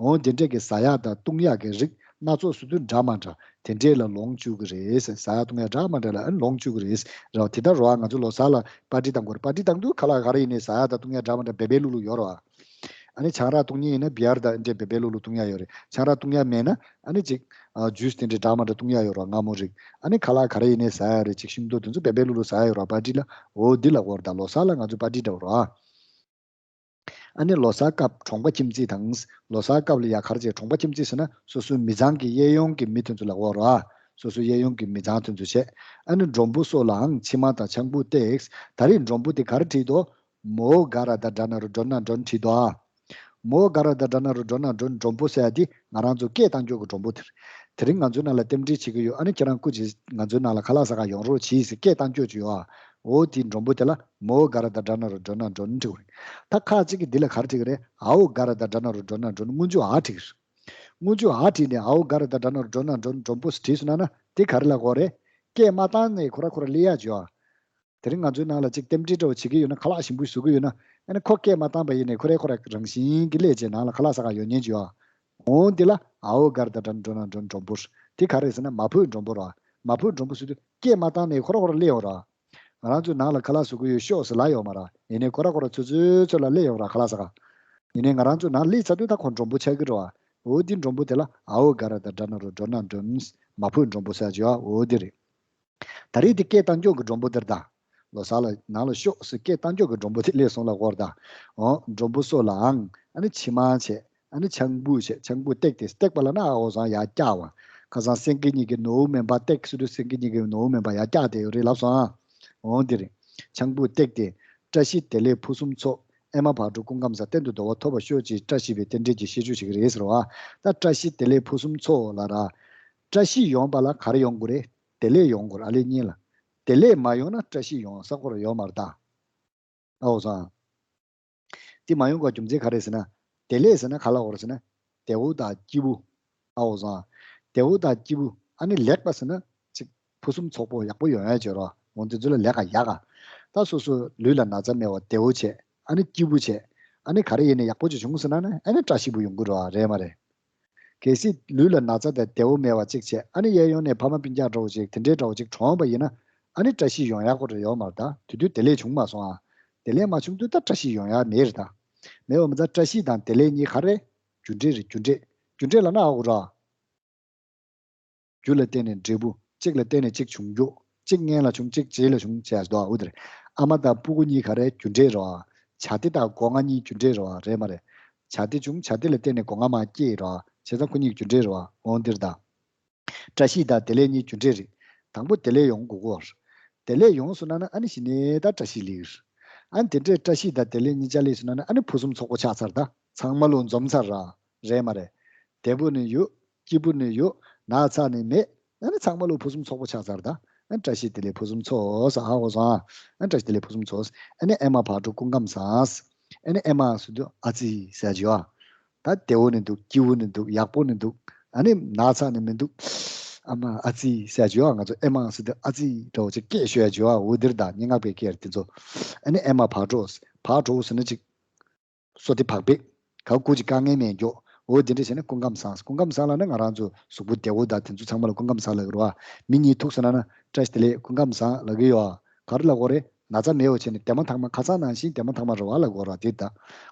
འོ་དེ་འདྲས་ཀྱི་ཟ་ཡག་དང་བཏུང་ཡག་གི་རིགས་སྣ་ཚོགས་ཟེར་དུས་འདྲ་མ་འདྲ་དེ་འདྲས་ལ་ལོངས་སྤྱོད་ཀྱི་རེད་ཟེར། ཟ་ཡག་བཏུང་ཡག་འདྲ་མ་འདྲ་ལ་ཨ་ནི་ལོངས་སྤྱོད་ཀྱི་རེད་ཟེར་རེད་པ། དེ་ལྟར་རོ་ཨ། ང་ཚོ་ལོ་གསར་ལ་པར་ཊི་བཏང་དགོས་རེད། པར་ཊི་བཏང་དུས་ཁ་ལག་ག་རེ་ཡིན་ནའི་ཟ་ཡག་དང་བཏུང་ཡག་འདྲ་མ་འདྲ་སྦས་སྦས་ལུག་ལུག་ཡོད་རེད་པ། ཨ་ནི་ཆང་རག་བཏུང་མཁན་ཡིན་ན་བི་ཡར་དང་འདྲས་སྦས་སྦས་ལུག་ལུག་བཏུང་ཡག་ཡོད་རེད། ཆང་རག་བཏུང་ཡག་མེད་ན་ཨ་ནི་ཅིག་ཨ་ཇུས་དེ་འདྲས་འདྲ་མ་འདྲ་བཏུང་ཡག་ཡོད་རེད་པ། མངར་མོ་རིགས། ཨ་ནི་ཁ་ལག་ག་རེ་ཡིན་ནའི་ཟ་ཡག་རེད། ཅིག་ཤིང་ཏོག་དེ་ཚོ་སྦས་སྦས་ལུག་ལུག་ཟ་ཡག་ཡོད་རེད་པ། པར་ཊི་ལ། འོ་འདི་ལ་གོ་རེད་ད། ལོ་གསར་ལ་ང་ཚོ་པར་ཊི་འདྲ་བོ་རེད་པ། ཨ་ནི་ལོ་གསར་སྐབས་གྲོང་པ་ཁྱིམ་མཚེས་དང་། ལོ་གསར་སྐབས་ལ་ཡ་ག་རེ་བྱས། གྲོང་པ་ཁྱིམ་མཚེས་ཟེར་ན་སོ་སོའི་མི་ཚང་གི་གཡས་གཡོན་གྱི་མི་དེ་ཚོ་ལ་གོ་རེད་པ། སོ་སོའི་གཡས་གཡོན་གྱི་མི་ཚང་དེ་ཚོ་བྱས། ཨ་ནི་མགྲོན་པོ་སོགས་ལའང་མཆིལ་མ་དང་ཆང་བུ་སྟེར། ད་རེས་མགྲོན་པོ་དེ་ག་རེ་བྲིས་འདུག་མོའོ་ག་ར་བཏགས་སྒྲ་ན་རོ་སྒྲོ་ན་སྒྲོན་བྲིས་འདུག་ཨ། མོའོ་ག་ར་བཏགས་སྒྲ་ན་རོ་སྒྲོ་ན་སྒྲོན། མགྲོན་པོ་ཟེར་ཡ་དེ་ང་རང་ཚོ་སྐད་བཏང་ཕྱོགས་ཀྱི་མགྲོན་པོ་དེ་རེད། དེ་རིང་ང་ཚོའི་ནང་ལ་རྟེན་འབྲེལ་བྱེད་ཀྱི་ཡོད། ཨ་ནི་ཁྱེད་རང་སྐུ་མཁྱེན་ང་ཚོའི་ནང་ལ་ཁ་ལག་ཟ་ག་ཡོང་རོགས་གྱིས་ཟེར་སྐད་བཏང་ཕྱོགས་ཅིག་ཡོད་ཨ། འོ་དེའི་མགྲོན་པོ་དེ་ལ་མོའོ་ག་ར་བཏགས་སྒྲ་ན་རོ་སྒྲོ་ན་སྒྲོན་འབྲི་དགོས་རེད། ད་ཁ་ཅིག་གིས་འདི་ལ་ག་རེ་བྲིས་ཀྱི་རེད། ཨའོ་ག་ར་བཏགས་སྒྲ་ན་རོ་སྒྲོ་ན་སྒྲོན། སྔོན་འཇུག་ཨ་བྲིས་ཀྱི་རེད། སྔོན་འཇུག་ཨ་བྲིས་ནས་ཨའོ་ག་ར་བཏགས་སྒྲ་ན་རོ་སྒྲོ་ན་སྒྲོན། མགྲོན་པོ་ཟེར་བྲིས་སོང་ན་ན་དེ་ག་རེ་ལབ་དགོས་རེད། སྐད་མ་བཏང་ནས་ཁོ་ར་ཁོ་ར་སླེབས་ཡག་ཅིག་ཡོད་ཨ། དེ་རིང་ང་ཚོའི་ནང་ལ་ཅིག་རྟེན་འབྲེལ་འདྲ་བོ་བྱེད་ཀྱི་ཡོད་ན། ཁ་ལག་ཞིམ་པོ་བཟོ་གི་ཡོད་ན། ཨ་ནི་ཁོ་སྐད་མ་བཏང་པ་ཡིན་ནའི་ཁོ་རའི་ཁོ་ར་རང་བཞིན་གྱིས་སླེབས་བྱས་ནང་ལ་ཁ་ལག་ཟ་ག་ཡོང་ཉན་ཅིག་ཡོད་ཨ། འོ་འདི་ལ་ཨའོ་ག་ར་བཏགས་སྒྲ་ན་རོ་སྒྲོ་ན་སྒྲོན། མགྲོན་པོ་ཟེར། དེ་ག་རེ་ཟེར་ན་མ་བུའི་མགྲོན་པོ་རེད་པ། མ་བུའི་མགྲོན་པོ་ཟེར་དུས་སྐད་མ་བཏང་ནས་ཁོ་ར་ཁོ་ར་སླེབས་ཡོང་རེད་པ། ང་རང་ཚོའི་ནང་ལ་ཁ་ལག་བཟོ་གི་ཡོད་ཤོག་ཟེར་ལབ་ཡོད་མ་རེད། ཡིན་ནའི་ཁོ་ར་ཁོ་ར་ཚོད་ཚོད་ཚོད་ལ་སླེབས་ཡོང་རེད་ཁ་ལག་ཟ་ག། ཡིན་ནའི་ང་རང་ཚོའི་ནང་སླེབས་ཚར་དུས་ད་ཁོ་མགྲོན་པོ་ཆགས་ཀྱི་རེད་པ། འོ་འདི་མགྲོན་པོ་དེ་ལ་ཨའོ་ག་ར་བཏགས་སྒྲ་ན་རོ་སྒྲོ་ན་སྒྲོན། མ་བུའི་མགྲོན་པོ་ཟེར་ཡག་ཅིག་ཡོད་ཨ། འོ་འདི་རེད། ད་རེས་དེ་སྐད་བཏང་ཕྱོགས་ཀྱི་མགྲོན་པོ་དེ་རེད་ད། ལོ་གསར་ལ་ནང་ལ་ཤོག་ཟེར་སྐད་བཏང་ཕྱོགས་ཀྱི་མགྲོན་པོ་དེ་སླེབས་སོང་ལབ་དགོས་རེད་ད། འོ་མགྲོན་པོ་སོགས་ལའང་ཨ་ནི་མཆིལ་མ་བྱས། ཨ་ནི་ཆང་བུ་བྱས། ཆང་བུ་བཏེགས་ཏེ། བཏེགས་པ་ལབ་ན་ཨའོ་ཚང་ཡར་བཀྱག་པ། ཁ་སང་སེང་གེ་གཉིས་ཀྱི་ནོར་བུ་མེ་འབར་བཏེགས་ཟེར་དུས་སེང་གེ་གཉིས་ཀྱི་ནོར་བུ་མེ་འབར་ཡར་བཀྱག་བསྡད་ཡོད་རེད་ལབ་སོང་ཨ། འོ་འདི་རེད། ཆང་བུ་བཏེགས་ཏེ། བཀྲ་ཤིས་བདེ་ལེགས་ཕུན་སུམ་ཚོགས། ཨེ་མ་བག་དྲོ་སྐུ་ཁམས་བཟང་། གཏན་དུ་བདེ་བ་ཐོབ་པར་ཤོག་ཅེས་བཀྲ་ཤིས་པའི་རྟེན་འབྲེལ་གྱི་ཤིས་བརྗོད་བྱེད་ཀྱི་རེད་ཟེར་བ། ད་བཀྲ་ཤིས་བདེ་ལེགས་ཕུན་སུམ་ཚོགས་ལབ་ར། བཀྲ་ཤིས་ཡོང་བ་ལ་ག་རེ་ཡོང་དགོས་རེད། བདེ་ལེགས་ཡོང་དགོས་རེད། ཨ་ལེ་གཉིས་ལ། བདེ་ལེགས་མ་ཡོང་ན་བཀྲ་ཤིས་ཡོང་ས་ཁོ་རང་ཡོད་མ་རེད་ད། ཨའོ་ཚང་། དེ་མ་ཡོང་དགོས་རྒྱུ་མཚན་ག་རེ་ཟེར་ན། བདེ་ལེགས་ཟེར་ན་ག་ལབ་དགོས་རེད་ཟེར་ན། བདེ་པོ་དང་སྐྱིད་པོ། ཨའོ་ཚང་། བདེ་པོ་དང་སྐྱིད་པོ། ཨ་ནི་ལེགས་པ་ཟེར་ན་ཅིག་ཕུན་སུམ་ཚོགས་པོ་ཡག་པོ་ཡོང་ཡ་བྱེད་རོགས། འོ་དེ་ཚོ་ལ་ལེགས་ག་ཡག་ག། ད་སོ་སོ་ལུས་ལ་ན་ཚ་མེད་པ་བདེ་པོ་བྱས། ཨ་ནི་སྐྱིད་པོ་བྱས། ཨ་ནི་ག་རེ་ཡིན་ནའི་ཡག་པོ་ཅིག་བྱུང་ཟེར་ན་ནི་ཨ་ནི་བཀྲ་ཤིས་པོ་ཡོང་གི་རེད་པ། རེད་མ་རེད། གལ་སྲིད་ལུས་ལ་ན་ཚ་དང་བདེ་པོ་མེད་པ་གཅིག་བྱས། ཨ་ནི་གཡས་གཡོན་ནས་ཕ་མ་སྤུན་ཀྱག་འདྲ་བོ་ཅིག་དེ་འདྲའི་འདྲ་བོ་ཅིག་གྲོངས་པ་ཡིན་ན། ཨ་ནི་བཀྲ་ཤིས་ཡོང་ཡག་ཁོ་རང་ཡོད་མ་རེད་ད། དེ་དུས་བདེ་ལེགས་བྱུང་མ་སོང་ཨ། བདེ་ལེགས་མ་བྱུང་དུས་ད་བཀྲ་ཤིས་ཡོང་ཡག་མེད་རེད་ད། མེད་པ་མ་ཚད་བཀྲ་ཤིས་དང་བདེ་ལེགས་གཉིས་ག་རེ། རྒྱུ་འབྲས་རེད། རྒྱུ་འབྲས། རྒྱུ་འབྲས་ལབ་ན་ཨ་ཁོ་ར། རྒྱུ་ལ་བརྟེན་ནས་འབྲས་བུ། གཅིག་ལ་བརྟེན་ནས་གཅིག་བྱུང་རྒྱུ། གཅིག་སྔོན་ལ་བྱུང་། གཅིག་རྗེས་ལ་བྱུང་བྱས་འདུག་ཨ། འོ་དེ་རེད། ཨ་མ་དང་སྤུ་གུ་གཉིས་ག་རེ། རྒྱུ་འབྲས་རེད་པ། བྱ་དེ་དང་སྒོ་ང་གཉིས་རྒྱུ་འབྲས་རེད་པ། རེད་མ་རེད། བྱ་དེ་བྱུང་། བྱ་དེ་ལ་བརྟེན་ནས་སྒོ་ང་མར་སྐྱེས་རེད་པ། བྱས་ཙང་ཁོ་གཉིས་རྒྱུ་འབྲས་རེད་པ། འོ་འདིར་ད། བཀྲ་ཤིས་དང་བདེ་ལེགས་གཉིས་རྒྱུ་འབྲས་རེད། དང་པོ་བདེ་ལེགས་ཡོང་དགོས་ཀྱི་རེད། བདེ་ལེགས་ཡོང་སོང་ན་ན་ཨ་ནི་གཞི་ནས་ད་བཀྲ་ཤིས་སླེབས་ཀྱི་རེད། ཨ་ནི་དེ་འདྲའི་བཀྲ་ཤིས་དང་བདེ་ལེགས་གཉིས་ཆ་སླེབས་སོང་ན་ན་ཨ་ནི་ཕུན་སུམ་ཚོགས་པོ་ཆགས་ཚར་ད། ཚང་མ་ལོ་འཛོམས་ཚར་ར། རེད་མ་རེད། བདེ་པོ་ནི་ཡོད། སྐྱིད་པོ་ནི་ཡོད། ན་ཚ་ནི་མེད། ཨ་ནི་ཚང་མ་ལོ་ཕུན་སུམ་ཚོགས་པོ་ཆགས་ཚར་ད། ཨ་ནི་བཀྲ་ཤིས་བདེ་ལེགས་ཕུན་སུམ་ཚོགས་ཟེར་ཧ་གོ་སོང་ཨ། ཨ་ནི་བཀྲ་ཤིས་བདེ་ལེགས་ཕུན་སུམ་ཚོགས། ཨ་ནི་ཨེ་མ་བག་དྲོ་སྐུ་ཁམས་བཟང་། ཨ་ནི་ཨེ་མ་ཟེར་དུས་ཨ་ཙི་ཟེར་བྱོས་ཨ། ད་བདེ་བོ་ནི་འདུག་སྐྱིད་པོ་ནི་འདུག་ཡག་པོ་ནི་འདུག་ཨ་ནི་ན་ཚ་ནི་མི་འདུག་ཨ་མ་ཨ་ཙི་ཟེར་བྱོས་ཨ། ང་ཚོ་ཨེ་མ་ཟེར་དུས་ཨ་ཙི་འདྲ་བོ་ཅིག་སྐད་ཤོད་བྱོས་ཨ། འོ་འདིར་ད་སྙན་ངག་པའི་སྐད་དེ་ཚོ། ཨ་ནི་ཨེ་མ་བག་དྲོ། བག་དྲོ་ཟེར་ན་ཅིག་བསོད་བདེ་བག་ཕེབས། ག་སྐུ་ཅིག་དཀའ་ངལ་མེད་མགྱོགས། འོ་དེ་འདྲ་བྱས་ན་སྐུ་ཁམས་བཟང་། སྐུ་ཁམས་བཟང་ལབ་ན་ང་རང་ཚོ་གཟུགས་པོ་བདེ་བོ་དང་དེ་ཚོ་ཚང་མ་ལ་སྐུ་ཁམས་བཟང་ལབ་ཀྱི་རེད་བ། མི་གཉིས་ཐུག་སོང་ན་ན་བཀྲ་ཤིས་བདེ་ལེགས་སྐུ་ཁམས་བཟང་ལབ་ཀྱི་ཡོད་བ། ག་རེ་ལབ་དགོས་རེད། ན་ཚ་མེད་པ་བྱས་ནས་དེ་མ་ཐག་མ་ཁ་སང་ནང་བཞིན་དེ་མ་ཐག་མ་རེད་བ་ལབ་དགོས་རེད་བ། དེ་ད་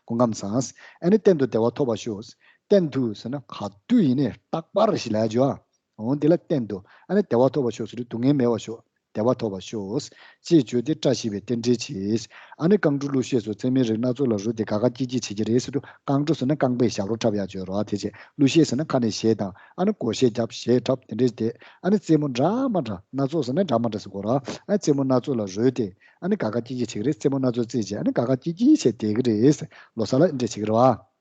སྐུ་ཁམས་བཟང་། ཨ་ནི་གཏན་དུ་བདེ་བ་ཐོབ་པར་ཤོག་གཏན་དུ་ཟེར་ན་ག་དུས་ཡིན་ནའི་རྟག་པར་ཞིག་ལབ་ཀྱི་ཡོད་བ། འོ་འདི་ལ་གཏན་དུ། ཨ་ནི་བདེ་བ་ཐོབ་པར་ཤོག་ཟེར་དུས་སྡུག་བསྔལ་མེད་པར་ཤོག་བདེ་བ་ཐོབ་པར་ཤོག་ཅེས་བརྗོད་དེ་བཀྲ་ཤིས་པའི་རྟེན་འབྲེལ་བྱེད། ཨ་ནི་རྐང་དྲུག་གླུ་གཞས་སོགས་ཚད་མའི་རིགས་སྣ་ཚོགས་ལ་རོལ་ཏེ་དགའ་དགའ་སྐྱིད་སྐྱིད་བྱེད་ཀྱི་རེད་ཟེར་དུས་རྐང་དྲུག་ཟེར་ན་རྐང་པའི་ཞབས་རོ་འཁྲབ་ཡག་བརྗོད་རོགས་དེ་བྱས། གླུ་གཞས་ཟེར་ན་ཁ་ནས་གཞས་བཏང་། ཨ་ནི་སྒོར་གཞས་རྒྱབ་གཞས་འཁྲབ་དེ་འདྲས་དེ། ཨ་ནི་རྩེད་མོ་འདྲ་མ་འདྲ་སྣ་ཚོགས་ཟེར་ན་འདྲ་མ་འདྲ་ཟེར་དགོས་ར། ཨ་རྩེད་མོ་སྣ་ཚོགས་ལ་རོལ་ཏེ་ཨ་ནི་དགའ་དགའ་སྐྱིད་སྐྱིད་བྱེད་ཀྱི་རེད། རྩེད་མོ་སྣ་ཚོགས་རྩེས་བྱས་ཨ་ནི་དགའ་དགའ་སྐྱིད་སྐྱིད་བྱས་བསྡད་ཀྱི་རེད། ལོ་གསར་ལ་འདི་འདྲས་བྱེད་ཀྱི་རེད་བ།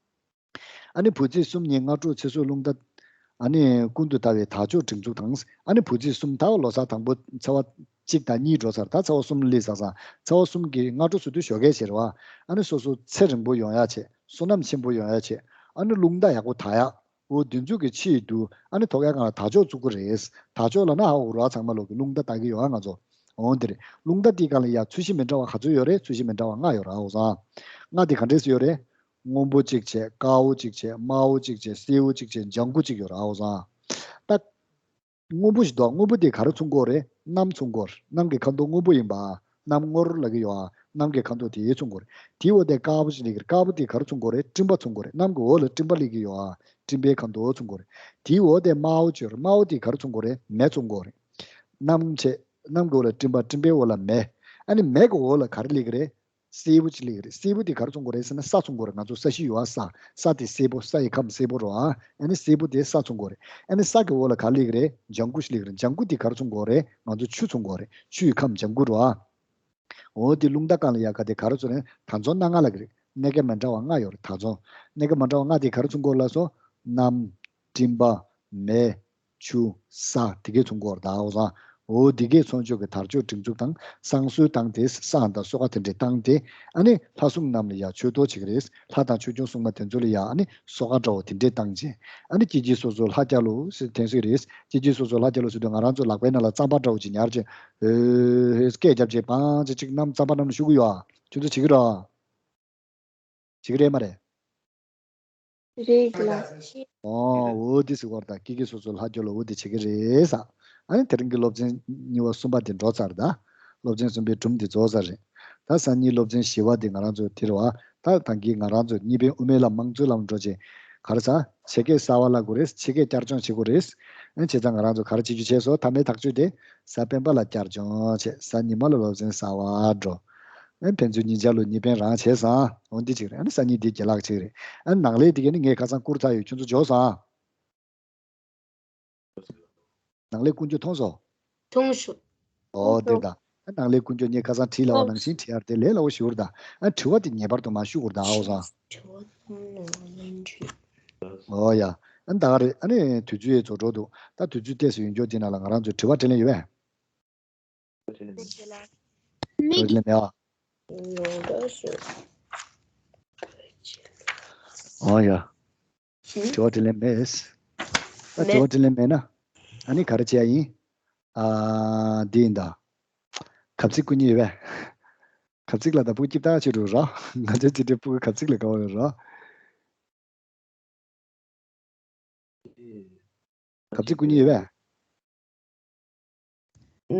ཨ་ནི་བུ་ཚེ་གསུམ་གཉིས་སྔ་དྲོ་ཚེ་སྲོག་རླུང་རྟ། ཨ་ནི་ཀུན་ཏུ་ལྟ་བའི་དར་ལྕོག་སྒྲིག་འཛུགས་དང་། ཨ་ནི་བུ་ཚེ་གསུམ་ད་ལོ་གསར་དང་པོ་ཚེས་པ་གཅིག་དང་གཉིས་འགྲོ་ཚར། ད་ཚེས་པ་གསུམ་སླེབས་ཚར་ཙང་ཚེས་པ་གསུམ་གྱི་སྔ་དྲོ་ཟེར་དུས་ཞོགས་ཀས་བྱེད་རེད་བ། ཨ་ནི་སོ་སོ་ཚེ་རིང་པོ་ཡོང་ཡག་བྱེད། བསོད་ནམས་ཆེན་པོ་ཡོང་ཡག་བྱེད། ཨ་ནི་རླུང་རྟ་ཡག་པོ་དར་ཡག་འོ་དེ་ཚོ་གི་ཆེད་དུ་ཨ་ནི་ཐོག་ཁའི་སྒང་ལ་དར་ལྕོག་བཙུགས་ཀྱི་རེད། དར་ལྕོག་ལབ་ན་ཧ་འུ་ར་ཚང་མ་ལོག་གི་རླུང་རྟ་ལྟ་གི་ཡོད་ཨ་ང་ཚོ། འོ་འདི་རེད། རླུང་རྟ་དེའི་སྒང་ལ་ཡ་ཚོས་གཞི་མི་འདྲ་བ་ག་ཚོད་ཡོད་རེད། ཚོས་གཞི་མི་འདྲ་བ་ལྔ་ཡོད་ར་འོ་ཟང་། ལྔ་དེ་ག་འདྲས་སུ་ཡོད་རེད། སྔོན་པོ་གཅིག་བྱས། དཀར་པོ་གཅིག་བྱས། དམར་པོ་གཅིག་བྱས། སེར་པོ་གཅིག་བྱས། ལྗང་གུ་གཅིག་ཡོད་ར་འོ་ཟང་། ད་སྔོན་པོ་ཞིག་འདུག་སྔོན་པོ་དེ་ག་རེ་མཚོན་གྱི་ཡོད་རེད། གནམ་མཚོན་གྱི་ཡོད་རེད། གནམ་གྱི་ཁ་མདོག་སྔོན་པོ་ཡིན་པ། གནམ་སྔོར་ལབ་ཀྱི་ཡོད་ཨ། གནམ་གྱི་ཁ་མདོག་དེ་མཚོན་གྱི་ཡོད་རེད། དེའི་འོག་དེ་དཀར་པོ་ཞིག་སླེབས་ཀྱི་རེད། དཀར་པོ་དེ་ག་རེ་མཚོན་གྱི་ཡོད་རེད། སྤྲིན་པ་མཚོན་གྱི་ཡོད་རེད། གནམ་གྱི་འོག་ལ་སྤྲིན་པ་སླེབས་ཀྱི་ཡོད་ཨ། སྤྲིན་པའི་ཁ་མདོག་མཚོན་གྱི་ཡོད་རེད། དེའི་འོག་དེ་དམར་པོ་ཅིག་ཡོད་རེད། དམར་པོ་དེ་ག་རེ་མཚོན་གྱི་ཡོད་རེད། མེ་མཚོན་གྱི་ཡོད་རེད། གནམ་བྱས། གནམ་གྱི་འོག་ལ་སྤྲིན་པ། སྤྲིན་པའི་འོག་ལ་མེ། ཨ་ནི་མེ་གི་འོག་ལ་ག་རེ་སླེབས་ཀྱི་རེད། སེར་པོ་ཅིག་སླེབས་ཀྱི་རེད། སེར་པོ་དེ་ག་རེ་མཚོན་གྱི་རེད་ཟེར་ན་ས་མཚོན་གྱི་རེད། ང་ཚོ་ས་གཞི་ཡོད་ཨ་ས། ས་དེ་སེར་པོ། ས་ཡི་ཁམས་སེར་པོ་རེད་ཨ། ཨ་ནི་སེར་པོ་དེ་ས་མཚོན་གྱི་རེད། ཨ་ནི་ས་གི་འོག་ལ་ག་རེ་སླེབས་ཀྱི་རེད། ལྗང་གུ་ཞིག་སླེབས་ཀྱི་རེད། ལྗང་གུ་དེ་ག་རེ་མཚོན་གྱི་རེད། ང་ཚོ་ཆུ་མཚོན་གྱི་རེད། ཆུ་ཡི་ཁམས་ལྗང་གུ་རེད་ཨ། འོ་དེ་རླུང་རྟ་སྒང་ལ་ཡ་ག་དེ་ག་རེ་མཚོན་ནས་དར་ཚོན་སྣ་ལྔ་ལབ་ཀྱི་རེད། སྣ་ཁ་མི་འདྲ་བ་ལྔ་ཡོད་རེད། དར་ཚོན། སྣ་ཁ་མི་འདྲ་བ་ལྔ་དེ་ག་རེ་མཚོན་གྱི་ཡོད་ལབ་སོང་། གནམ། སྤྲིན་པ། མེ། ཆུ། ས། དེ་གས་མཚོན་གྱི་ཡོད་རེད་ད་འོ་ཟང་། འོ་དེ་གས་མཚོན་ཆོག་གི་དར་ལྕོག་སྒྲིག་འཛུགས་དང་བསང་གསོལ་བཏང་སྟེ་བསང་དང་གསོལ་ཁ་དེ་འདྲས་བཏང་སྟེ། ཨ་ནི་ལྷ་སྲུང་རྣམས་ལ་ཡ་མཆོད་གཏོར་བྱེད་ཀྱི་རེད། ལྷ་དང་ཆོས་སྐྱོང་སྲུང་མ་དེ་ཚོ་ལ་ཡ་ཨ་ནི་གསོལ་ཁ་འདྲ་བོ་དེ་འདྲས་བཏང་རྗེས། ཨ་ནི་ཀྱེ་ཀྱེ་སོ་སོ་ལྷ་རྒྱལ་ལོ་ཟེར་དེ་ཚོ་རེད། ཀྱེ་ཀྱེ་སོ་སོ་ལྷ་རྒྱལ་ལོ་ཟེར་དུས་ང་རང་ཚོ་ལག་པའི་ནང་ལ་རྩམ་པ་འདྲ་བོ་ཅིག་ཉར་རྗེས། ཨེ་སྐད་རྒྱབ་རྗེས་བང་ཅིག་ཅིག་གནམ་རྩམ་པ་གནམ་ལ་ཤུ་གི་ཡོད་ཨ། ཁྱོད་ཚོ་བྱེད་ཀྱི་རེད། བྱེད་ཀྱི་རེད་མ་རེད། རེད་ལགས། ཨོ་འོ་དེ་ཟེར་བར་ད་ཀྱེ་ཀྱེ་སོ་སོ་ལྷ་རྒྱལ་ལོ་འོ་དེ་བྱེད་ཀྱི་རེད་ས། ཨ་ནི་དེ་རིང་གི་སློབ་ཚན་གཉིས་པ་གསུམ་པ་དེ་འགྲོ་ཚར་ད། སློབ་ཚན་གསུམ་པའི་སྒྲུང་དེ་རྫོགས་ཚར་རེད། ད་སང་ཉིན་སློབ་ཚན་བཞི་པ་དེ་ང་རང་ཚོ་དེ་རེད་བ། ད་ད་གིན་ང་རང་ཚོ་གཉིས་ཕན་དབུ་མའི་ལམ་དམངས་གཙོའི་ལམ་འགྲོ་ཆེད། ག་རེ་ཟ། ཆེད་སྐད་གསར་པ་བསླབ་དགོས་རེད། ཆེད་སྐད་བསྐྱར་སྦྱོང་བྱེད་དགོས་རེད། ཨ་ནི་བྱས་ཙང་ང་རང་ཚོ་ག་རེ་བྱེད་རྒྱུ་བྱས་སོང་། མཐའ་མའི་ཐག་གཅོད་དེ། གཟའ་སྤེན་པ་ལ་བསྐྱར་སྦྱོང་བྱས། གཟའ་ཉི་མ་ལ་སློབ་ཚན་གསར་པ་འགྲོ། ཨ་ནི་ཕན་ཚུན་གཉིས་ཆ་ལ་གཉིས་ཕན་རང་བྱས་སོང་། འོ་འདི་གཅིག་རེད། ཨ་ནི་སང་ཉིན་འདི་རྒྱལ་ལགས་གཅིག་རེད། ཨ་ནི་ནང་ལས་འདི་ག་ནི་ངས་ཁ་སང་བསྐུར་ཚར་ཡོད། ཁྱོད་ཚོ་འཇོག་སོང་། ནང་ལས་ཀུན་སྤྱོད་མཐོང་སོང་། མཐོང་སོང་། ཨོ་དེ་ད། ཨ་ནང་ལས་ཀུན་སྤྱོད་ངས་ཁ་སང་བྲིས་ལབ་པ་ནང་བཞིན་བྲིས་ཡར་དེ་ལས་སླ་བོ་ཞུ་བར་ད། ཨ་དྲི་བ་དེ་ངེས་པར་དུ་མ་ཞུ་བར་ད་ཨའོ་སང་། ཨོ་ཡ། ཨ་ནི་ད་ག་རེད། ཨ་ནི་དུས་ཚོད་ཡས་རྫོགས་འགྲོ་འདུག་ད་དུས་ཚོད་ཏོག་ཙམ་ཡོད་འགྱོ་དེ་ནང་ལ་ང་རང་ཚོས་དྲི་བ་དྲིས་ལན་ཡོད་པས། དྲི་བ་དྲིས་ལན་མེད་པ། ཨོ་ཡ། དྲི་བ་དྲིས་ལན་མེད། ད་དྲི་བ་དྲིས་ལན་མེད་ན། ཨ་ནི་ག་རེ་བྱེད་ཡ་ཡིན། ཨ་འདི་ཡིན་ད། གབ་ཚིག་བསྐུར་མཁན་ཡོད་པས། གབ་ཚིག་ལ་ད་སྤུ་གུ་སྐྱིད་ཐག་ཆོད་འགྲོ་ར། ང་ཚོའི་ཅི་འདྲའི་སྤུ་གུ་གབ་ཚིག་ལ་དགའ་བ་ཡོད་ར། གབ་ཚིག་བསྐུར་མཁན་ཡོད་པས།